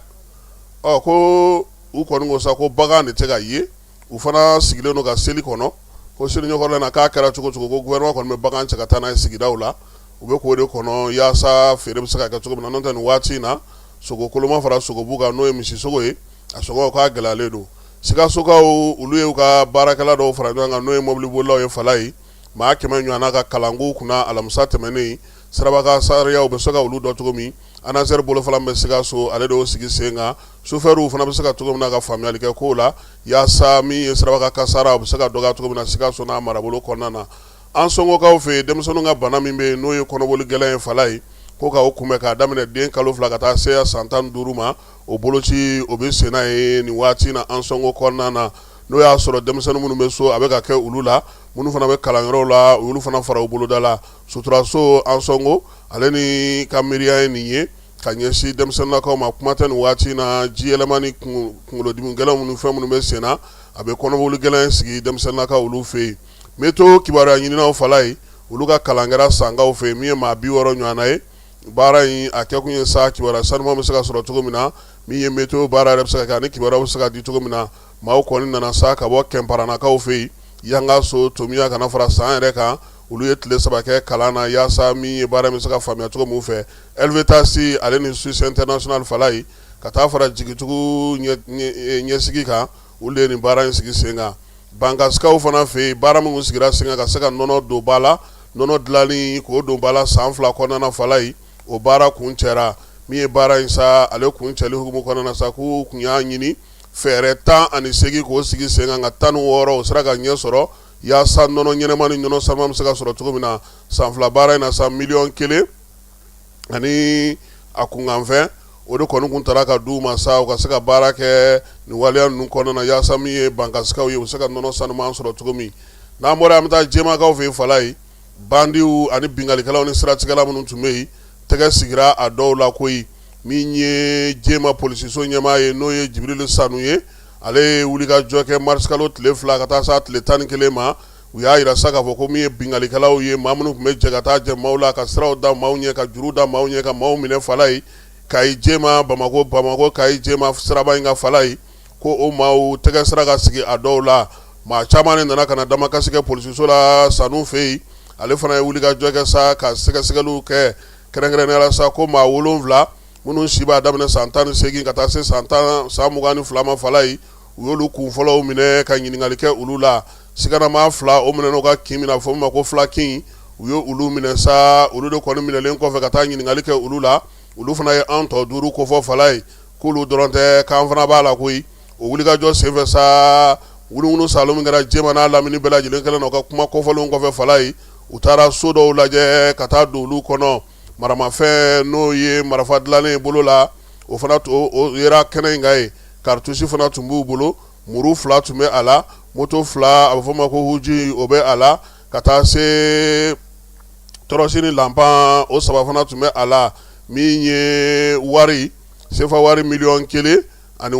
Ɔ ko u kɔni ko sa ko bagan de tɛ ka ye. U fana sigilen don ka seli kɔnɔ, ko seli ɲɛkɔrɔla na, k'a kɛra cogo cogo, ko gouvernement kɔni bɛ bagan cɛ ka taa n'a ye sigidaw la. U bɛ k'o de kɔnɔ yaasa feere bɛ se ka kɛ cogo min na. N'o tɛ, nin waati in na, sogo koloma fara sogobu kan, n'o ye misisogo ye, a sɔngɔ k'a gɛlɛyalen don. Sikasokaw, olu ye u ka baarakɛla dɔw fara ɲɔgɔn kan, n'o ye mɔbilibolilaw ye Falaye, maa 100 ɲɔgɔnna, ka kalan k'u kunna alamisa tɛmɛnen, sirabakan sariyaw bɛ se ka olu dɔn cogo min. ANASER bolofara bɛ Sikaso, ale de y'o sigi sen kan. Sofɛriw fana bɛ se ka cogo min na ka faamuyali kɛ kow la, yaasa min ye sirabakan kasara, o bɛ se ka dɔgɔya cogo min na Sikaso n'a marabolo kɔnɔna na. Ansongokaw fɛ yen, denmisɛnninw ka bana min bɛ yen, n'o ye kɔnɔboli gɛlɛn ye Falaye, ko ka o kunbɛn k'a daminɛ den kalo 2 ka taa se san 15 ma, o boloci o bɛ senna yen nin waati na Ansongo kɔnɔna na. N'o y'a sɔrɔ denmisɛnnin minnu bɛ so, a bɛ ka kɛ olu la. Minnu fana bɛ kalanyɔrɔw la, olu fana fara u boloda la. Suturaso Ansongo, ale ni ka miiriya ye nin ye ka ɲɛsin denmisɛnninlakaw ma. Kuma tɛ nin waati na, ji yɛlɛma ni kunkolodimi gɛlɛn minnu, fɛn minnu bɛ sen na, a bɛ kɔnɔboli gɛlɛn sigi denmisɛnninlakaw olu fɛ yen. Météo kibaruya ɲininaw Falaye, olu ka kalan kɛra Sankaw fɛ yen, min ye maa 60 ɲɔgɔnna ye. Baara in a kɛkun ye sa kibaruya sanuman bɛ se ka sɔrɔ cogo min na, min ye météo baara yɛrɛ bɛ se ka kɛ ani kibaruya bɛ se ka di cogo min na. Maaw kɔni nana sa ka bɔ Kɛnparanakaw fɛ yen, Yangaso, Tomiya, ka na fara San yɛrɛ kan. Olu ye tile 3 kɛ kalan na yaasa min ye baara bɛ se ka faamuya cogo min fɛ. LVTAS ale ni Suisse International Falaye, ka taa fara jigitugu ɲɛsigi kan, olu de ye nin baara in sigi sen kan. Bankasikaw fana fɛ yen, baara minnu sigira sen kan ka se ka nɔnɔ don ba la, nɔnɔ dilanni k'o don ba la san 2 kɔnɔna na Falaye, o baara kuncɛra. Min ye baara in sa, ale kuncɛli hukumu kɔnɔna na sa, k'u tun y'a ɲini fɛɛrɛ 18 k'o sigi sen kan, ka 16 o sera ka ɲɛ sɔrɔ, yaasa nɔnɔ ɲɛnama ni nɔnɔ sanuman bɛ se ka sɔrɔ cogo min na. San 2 baara in na sa, 1 miliyɔn ani a kunkanfɛn, o de kɔni kun taara ka d'u ma sa, u ka se ka baara kɛ nin waleya ninnu kɔnɔna na, yaasa min ye Bankasikaw ye, u bɛ se ka nɔnɔ sanuman sɔrɔ cogo min. N'an bɔra, an bɛ taa Jemakaw fɛ yen Falaye. Bandiw ani binkalikɛlaw ni siratigɛla minnu tun bɛ yen, tɛgɛ sigira a dɔw la koyi. Min ye Jema polisiso ɲɛmaa ye, n'o ye Jibirili Sanu ye, ale ye wulikajɔ kɛ marisikalo tile 2 ka taa se tile 11 ma. U y'a jira sa k'a fɔ ko min ye binkalikɛlaw ye, maa minnu tun bɛ jɛ ka taa jɛ maaw la, ka siraw da maaw ɲɛ, ka juru da maaw ɲɛ, ka maaw minɛ Falaye, Kayi Jema, Bamakɔ, Bamakɔ Kayi Jema siraba in kan Falaye, ko o maaw tɛgɛ sera ka sigi a dɔw la. Maa caman de nana ka na damakasi kɛ polisiso la Sanu fɛ yen. Ale fana ye wulikajɔ kɛ sa ka sɛgɛsɛgɛliw kɛ, kɛrɛnkɛrɛnnenya la sa, ko maa 7 minnu si b'a daminɛ san 18 ka taa se san 22 ma Falaye, u y'olu kun fɔlɔw minɛ ka ɲininkali kɛ olu la. Siganamaa 2, o minɛna u ka kin min na, fɔ min ma ko filakin, u ye olu minɛ sa. Olu de kɔni minɛlen kɔfɛ ka taa ɲininkali kɛ olu la, olu fana ye an tɔ 5 kofɔ Falaye, k'olu dɔrɔn tɛ, k'an fana b'a la koyi. O wulikajɔ senfɛ sa, wuluwulu salo min kɛra Jema n'a lamini bɛɛ lajɛlen kɛlen na, u ka kuma kofɔlenw kɔfɛ Falaye, u taara so dɔw lajɛ ka taa don olu kɔnɔ. Maramafɛn, n'o ye marifa dilannen bolo la, o fana o yera kɛnɛ in kan yen. Cartouche fana tun b'u bolo, muru 2 tun bɛ a la, moto 2, a bɛ fɔ o ma ko huji, o bɛ a la, ka taa se tɔrɔsi ni lanpan, o 3 fana tun bɛ a la. Min ye wari Sefa wari 1,060,000, 1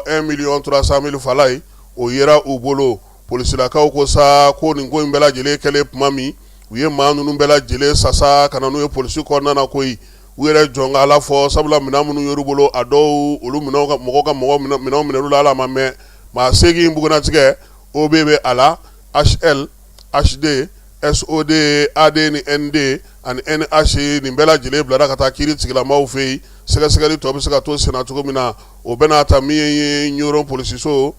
300 000 Falaye, o yera u bolo. Polisilakaw ko sa ko nin ko in bɛɛ lajɛlen kɛlen tuma min, u ye maa ninnu bɛɛ lajɛlen sasa ka na n'u ye polisi kɔnɔna na koyi. U yɛrɛ jɔn ka Ala fɔ, sabula minɛn minnu yer'u bolo, a dɔw olu minɛnw ka mɔgɔ ka mɔgɔ minɛnw minɛn'u la, ala ma mɛn. Maa 8 bugunnatigɛ, OB bɛ a la, HL, HD, SOD, AD ni ND ani NH, nin bɛɛ lajɛlen bilara ka taa kiiri tigilamaw fɛ yen. Sɛgɛsɛgɛli tɔ bɛ se ka to senna cogo min na, o bɛɛ n'a ta, min ye Ɲɔrɔ polisiso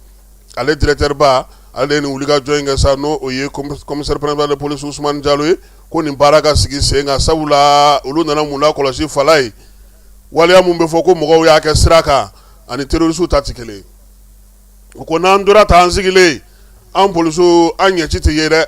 ale directeur ba, ale de ye nin wulikajɔ in kɛ sa, n'o o ye commissaire principal de police Usumani Jalo ye, ko nin baara ka sigi sen kan, sabula olu nana mun lakɔlɔsi Falaye? Waleya mun bɛ fɔ ko mɔgɔw y'a kɛ sira kan ani terroriste ta tɛ kelen. U ko n'an tora tan, an sigilen, an polisiw, an ɲɛci tɛ ye dɛ.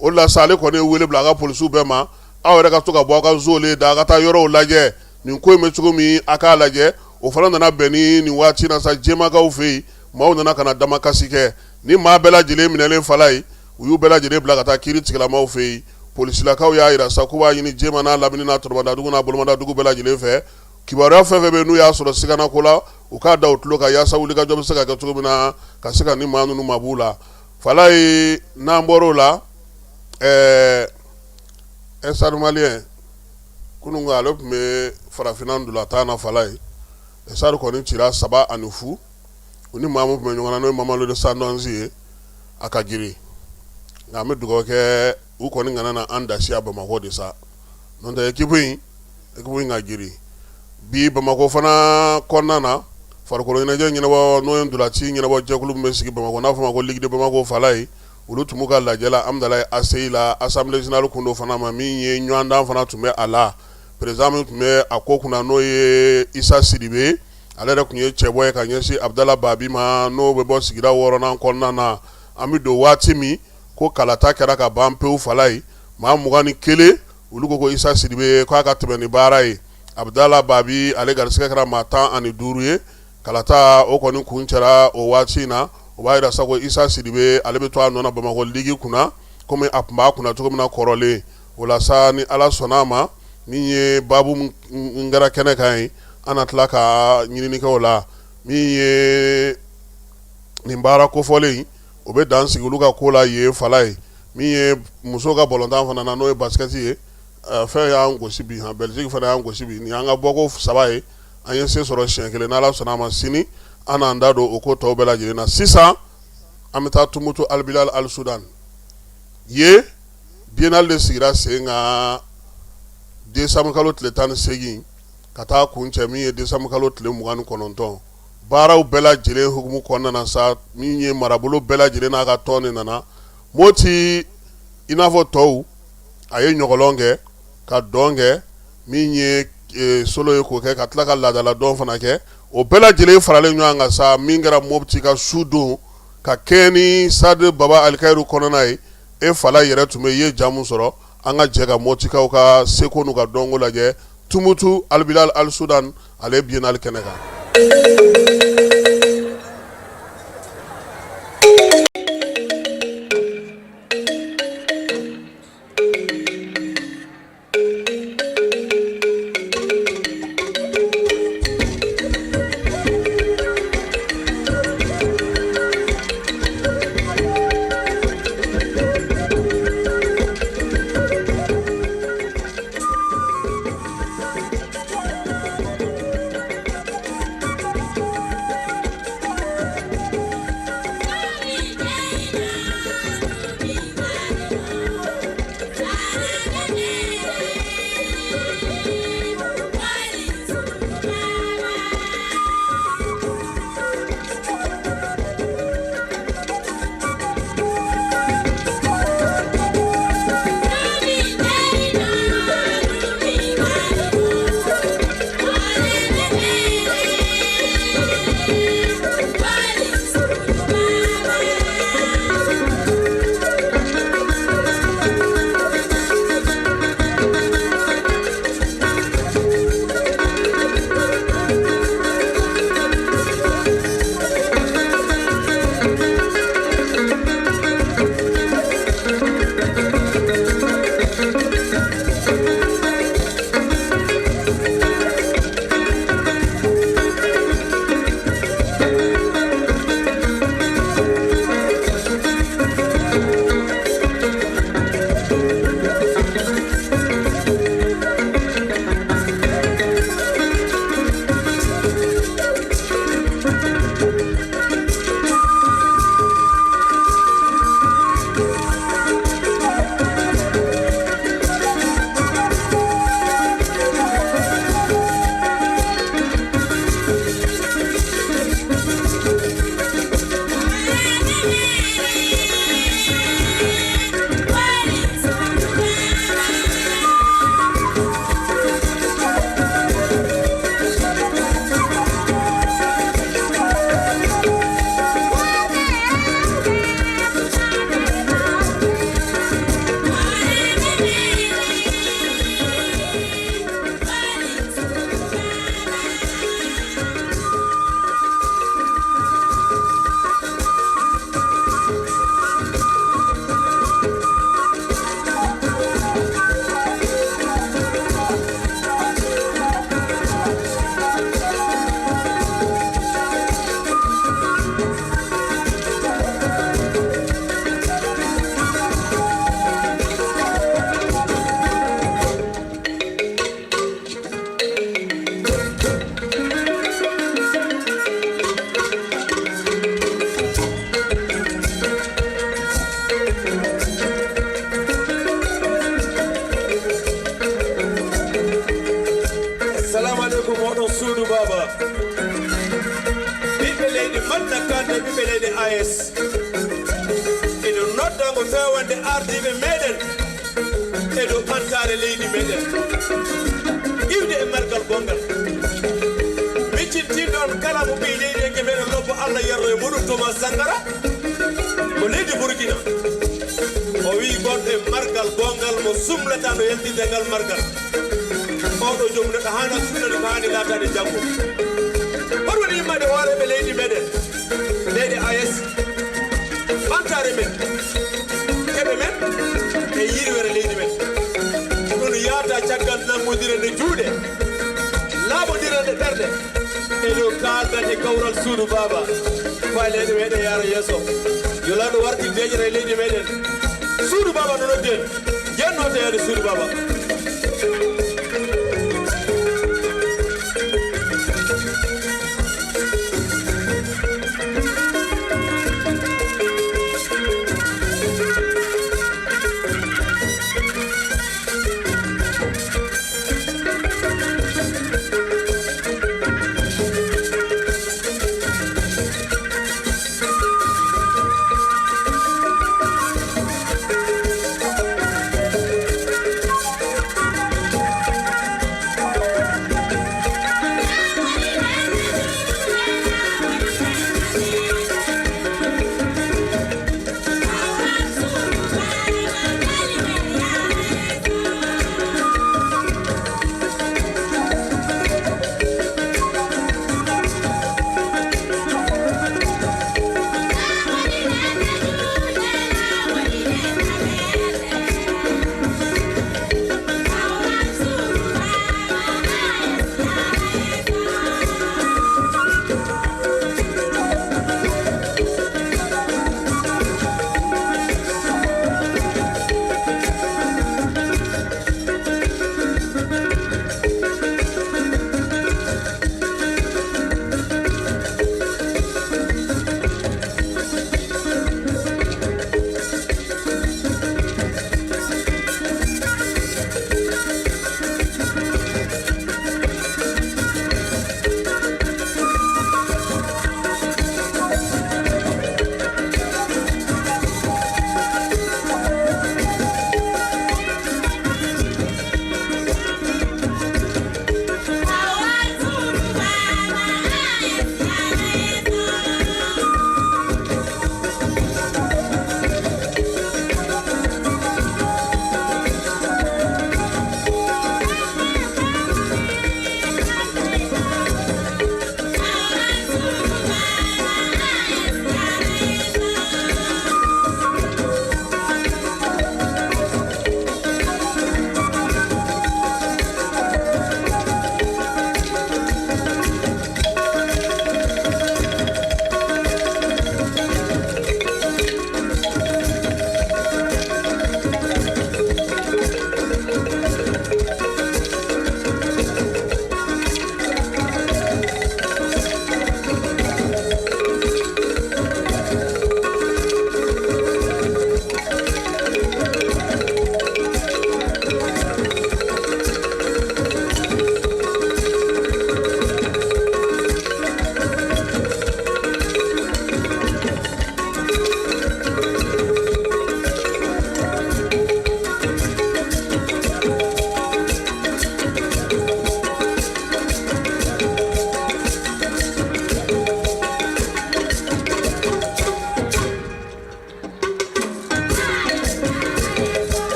O la sa, ale kɔni ye wele bila a ka polisiw bɛɛ ma: aw yɛrɛ ka to ka bɔ aw ka zone da, a ka taa yɔrɔw lajɛ, nin ko in bɛ cogo min, a k'a lajɛ. O fana nana bɛn ni nin waati na sa, Jemakaw fɛ yen, maaw nana ka na damakasi kɛ. Ni maa bɛɛ lajɛlen minɛlen Falaye, u y'u bɛɛ lajɛlen bila ka taa kiiri tigilamaw fɛ yen. Polisilakaw y'a jira sa k'u b'a ɲini Jema n'a lamini n'a tɔnɔmadadugu n'a bolomadadugu bɛɛ lajɛlen fɛ, kibaruya fɛn fɛn bɛ n'u y'a sɔrɔ siganako la, u k'a da u tulo kan, yaasa wulikajɔ bɛ se ka kɛ cogo min na ka se ka ni maa ninnu mab'u la. Falaye, n'an bɔr'o la, ɛɛ Stade Malien kunun, ale tun bɛ farafinna ntolatan na Falaye. Stade kɔni cira 3-0. U ni maa min tun bɛ ɲɔgɔn na, n'o ye Mamelodi Sundowns ye, a ka girin, nka an bɛ dugawu kɛ u kɔni kana na an dasiya Bamakɔ de sa, n'o tɛ équipe in ka girin. Bi Bamakɔ fana kɔnɔna na, farikolo ɲɛnajɛ ɲɛnabɔ, n'o ye ntolaci ɲɛnabɔ jɛkulu min bɛ sigi Bamakɔ, n'a fɔ ma ko Ligue de Bamako Falaye, olu tun b'u ka lajɛ la Amudalayi ACI la. Assemblée générale kun don fana ma min ye, ɲɔgɔndan fana tun bɛ a la. Président min tun bɛ a ko kunna, n'o ye Isa Sidibe, ale yɛrɛ tun ye cɛbɔ ye ka ɲɛsin Abudala Babi ma, n'o bɛ bɔ sigida 6nan kɔnɔna na. An bɛ don waati min ko kalata kɛra ka ban pewu Falaye, maa 21 olu ko ko Isa Sidibe k'a ka tɛmɛ ni baara ye. Abudala Babi, ale garisɛgɛ kɛra maa 15 ye. Kalata o kɔni kuncɛra o waati in na. O b'a jira sa ko Isa Sidibe, ale bɛ to a nɔ na Bamakɔ ligue kunna, komi a tun b'a kunna cogo min na kɔrɔlen. O la sa, ni Ala sɔnna a ma, min ye baabu min kɛra kɛnɛ kan ye, an na tila ka ɲinini kɛ o la. Min ye nin baara kofɔlen, o bɛ dan sigi olu ka ko la yen Falaye. Min ye muso ka balontan fana na, n'o ye basket ye, fɛn y'an gosi bi, han, Belgique fana y'an gosi bi. Nin y'an ka bɔko 3 ye, an ye se sɔrɔ siɲɛ kelen. N'Ala sɔnna a ma, sini an n'an da don o ko tɔw bɛɛ lajɛlen na. Sisan an bɛ taa Tumutu Albilal Al Sudan ye. Biennale de sigira sen kan décembre kalo tile 18 ka taa kuncɛ min ye décembre kalo tile 29. Baaraw bɛɛ lajɛlen hukumu kɔnɔna na sa, min ye marabolo bɛɛ lajɛlen n'a ka tɔn de nana Moti, i n'a fɔ tɔw, a ye ɲɔgɔlɔn kɛ ka dɔn kɛ, min ye solo ye k'o kɛ, ka tila ka laadala dɔn fana kɛ. O bɛɛ lajɛlen faralen ɲɔgɔn kan sa, min kɛra Mopti ka su don ka kɛ ni stade Baba Alikayiru kɔnɔna ye. E Fala yɛrɛ tun bɛ i ye ja min sɔrɔ, an ka jɛ ka Mɔtikaw ka seko n'u ka dɔnko lajɛ Tumutu Albilal Al Sudan ale biennale kɛnɛ kan. Noddago fewande ardiɓe meɗen e dow ɓantare leydi meɗen iwde e margal gongal miccintinɗo on kala mo ɓi leydi enke meɗen lobbo Allah yarro e muɗum Thomas Sankara mo leydi Burkina o wi gonɗo e margal gongal mo sumlata no yaltinde ngal margal oɗo joomum neɗɗo hana sumlade ko hani latade janggo hoɗum woni yimmade hooreɓe leydi meɗen leyɗe AES ɓantare men keɓe men e yirwere leydi men ɗum yaata caggal nangodirande juuɗe laaɓodirande ɓerɗe e dow kaldan e kawral suudu baba fa leyɗe meɗen yaara yeeso yo laaɗo wartir deƴere e leydi meɗen suudu baba no noddi en jennoto yaade suudu baba.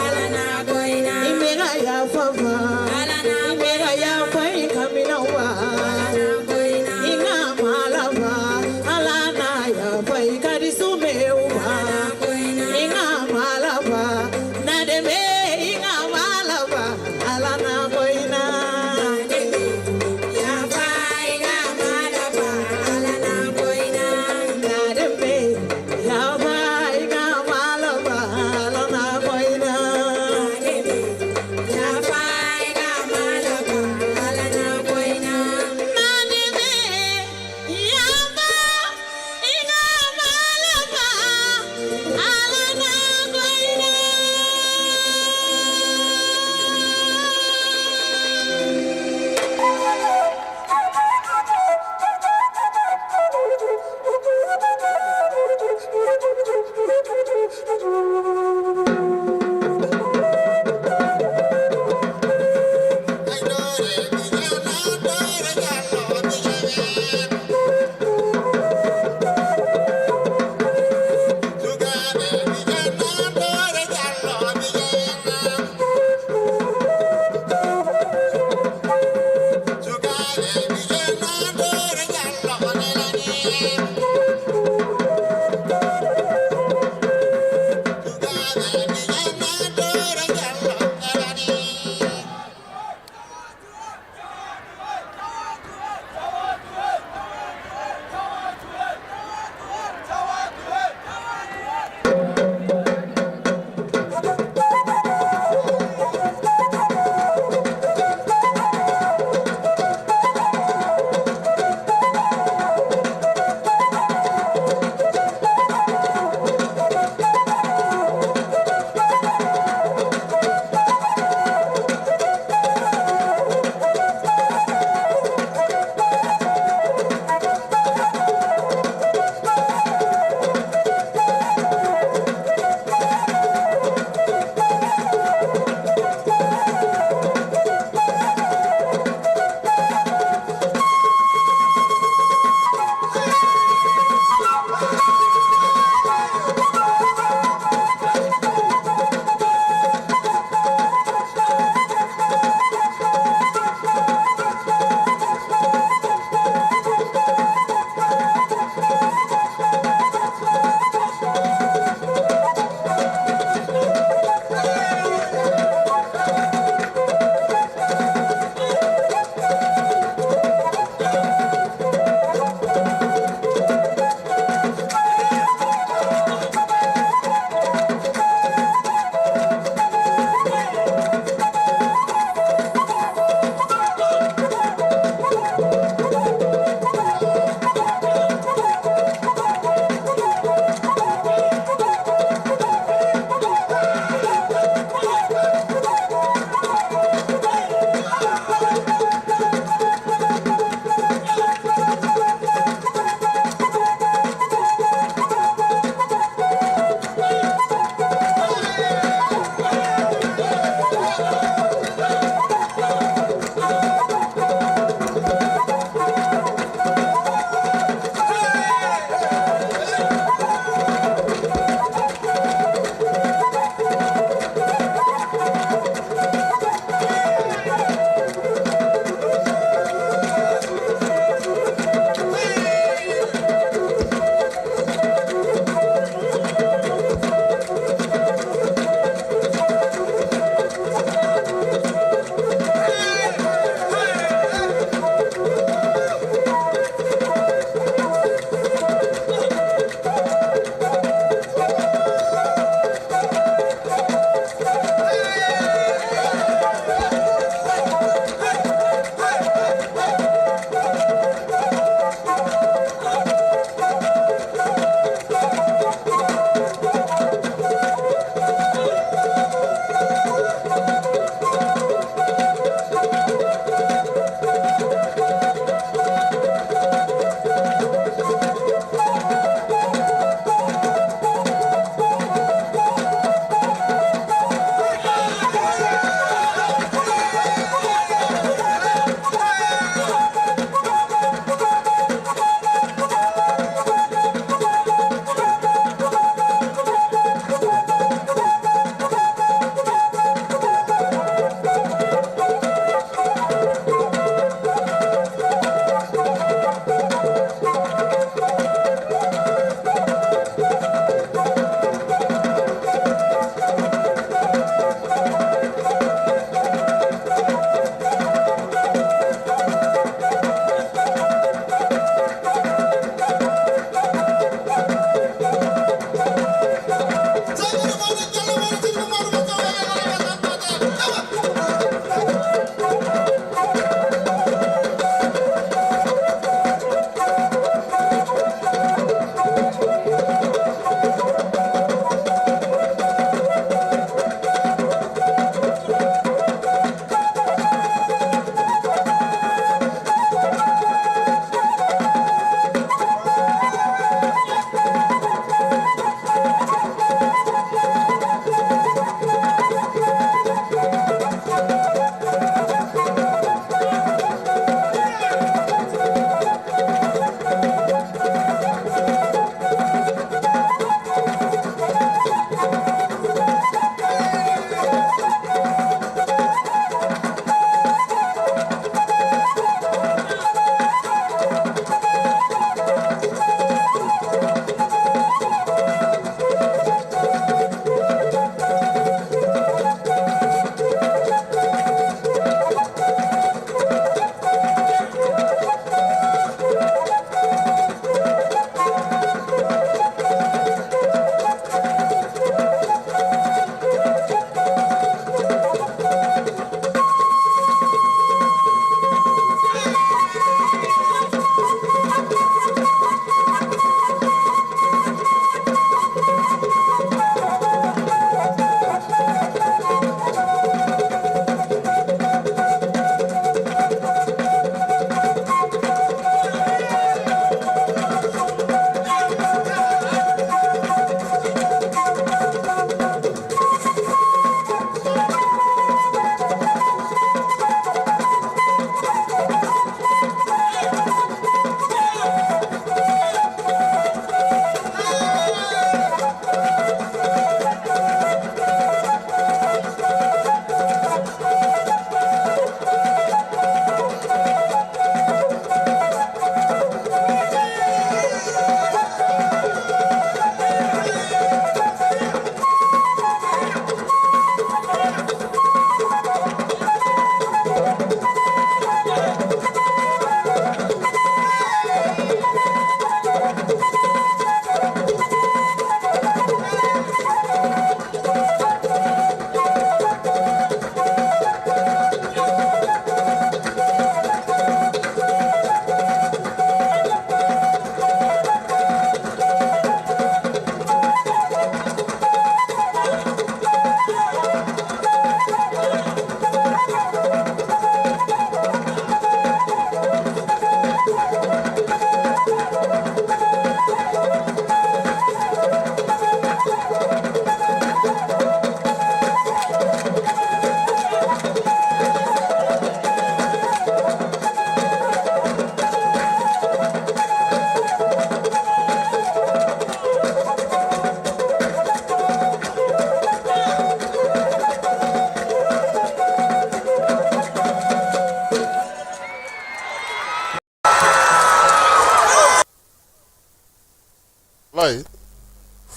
Ala na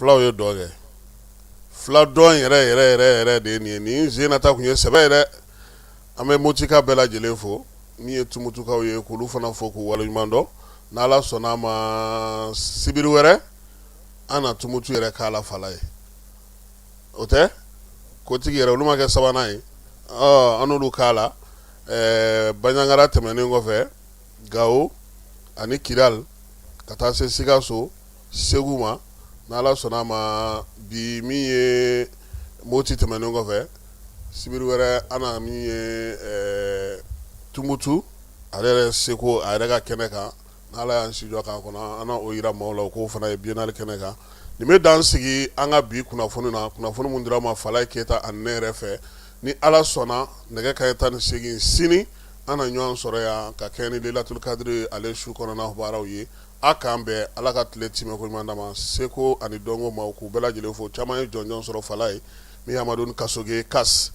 Fulaw ye dɔn kɛ, fula dɔn yɛrɛ yɛrɛ yɛrɛ yɛrɛ de ye nin ye. Nin zenata tun ye sɛbɛ ye dɛ. An bɛ Motika bɛɛ lajɛlen fo, min ye Tumutukaw ye, k'olu fana fo k'u waleɲuman dɔn. N'Ala sɔnna a ma, sibiri wɛrɛ an na Tumutu yɛrɛ k'a la fala ye. O tɛ kotigi yɛrɛ, olu ma kɛ sabanan ye, an n'olu k'a la. Banjagara tɛmɛnen kɔfɛ, Gawo ani Kidali, ka taa se Sikaso, Segu ma, n'Ala sɔnna a ma, bi min ye Moti tɛmɛnen kɔfɛ, sibiri wɛrɛ an na min ye Tumutu, ale yɛrɛ seko a yɛrɛ ka kɛnɛ kan. N'Ala y'an si jɔ k'an kɔnɔ, an na o jira maaw la, o k'o fana ye biennale kɛnɛ kan. Nin bɛ dan sigi an ka bi kunnafoni na, kunnafoni min dira ma Falaye Keyita ani ne yɛrɛ fɛ. Ni Ala sɔnna, nɛgɛ kanɲɛ 18 sini, an na ɲɔgɔn sɔrɔ yan ka kɛɲɛ ni Lelatul Kadiri ale su kɔnɔna baaraw ye. A k'an bɛn, Ala ka tile timɛ ko ɲuman d'an ma. Seko ani dɔnko maaw, k'u bɛɛ lajɛlen fo. Caman ye jɔnjɔn sɔrɔ Falaye, min ye Amadu Kasoge Kas,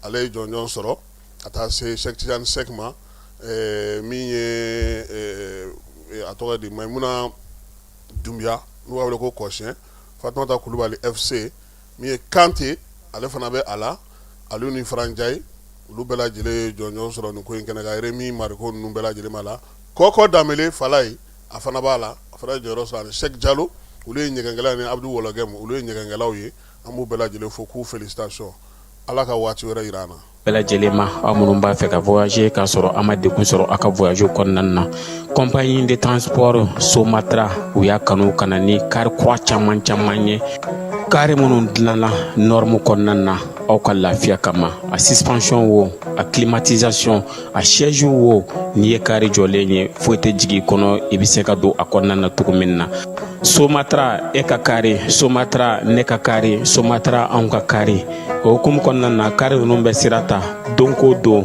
ale ye jɔnjɔn sɔrɔ, ka taa se Sɛki Tijani Sɛki ma, min ye a tɔgɔ di, Mayimuna Dunbiya, n'u b'a wele ko Kɔsiyɛn, Fatumata Kulubali FC, min ye Kante, ale fana bɛ a la, Aliyu ni Faranjayi, olu bɛɛ lajɛlen ye jɔnjɔn sɔrɔ nin ko in kɛnɛ kan. Remi Mariko ninnu bɛɛ lajɛlen b'a la. Kɔkɔ Danbele Falaye, a fana b'a la, a fana ye jɔyɔrɔ sɔrɔ, ani Sɛki Jalo, olu ye ɲɛgɛnkɛla ni Abudu Wɔlɔgɛmu, olu ye ɲɛgɛnkɛlaw ye. An b'u bɛɛ lajɛlen fo k'u félicitation. Ala ka waati wɛrɛ jira an na. Bɛɛ lajɛlen ma, aw minnu b'a fɛ ka voyager k'a sɔrɔ a ma degun sɔrɔ aw ka voyage kɔnɔna na, compagnie de transport Somatra, u y'a kanu ka na ni kari kura caman caman ye, kari minnu dilanna norme kɔnɔna na aw ka lafiya kama. A suspension wo, a climatisation, a siège wo, n'i ye kari jɔlen ye, foyi tɛ jigin i kɔnɔ, i bɛ se ka don a kɔnɔna na cogo min na. Somatra, e ka kari Somatra, ne ka kari Somatra, anw ka kari. O hukumu kɔnɔna na, kari ninnu bɛ sira ta don ko don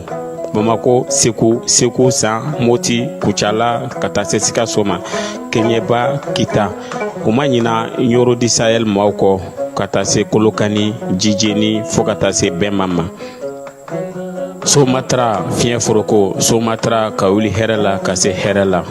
Bamako, Segu, Segu San, Moti, Kucala, ka taa se Sikaso ma, Keɲeba, Kita. U ma ɲina Ɲoro du Sahel maaw kɔ, ka taa se Kolokani, Jijeni, fo ka taa se Bɛnba ma. Somatra fiɲɛ foroko, Somatra ka wuli hɛrɛ la ka se hɛrɛ la.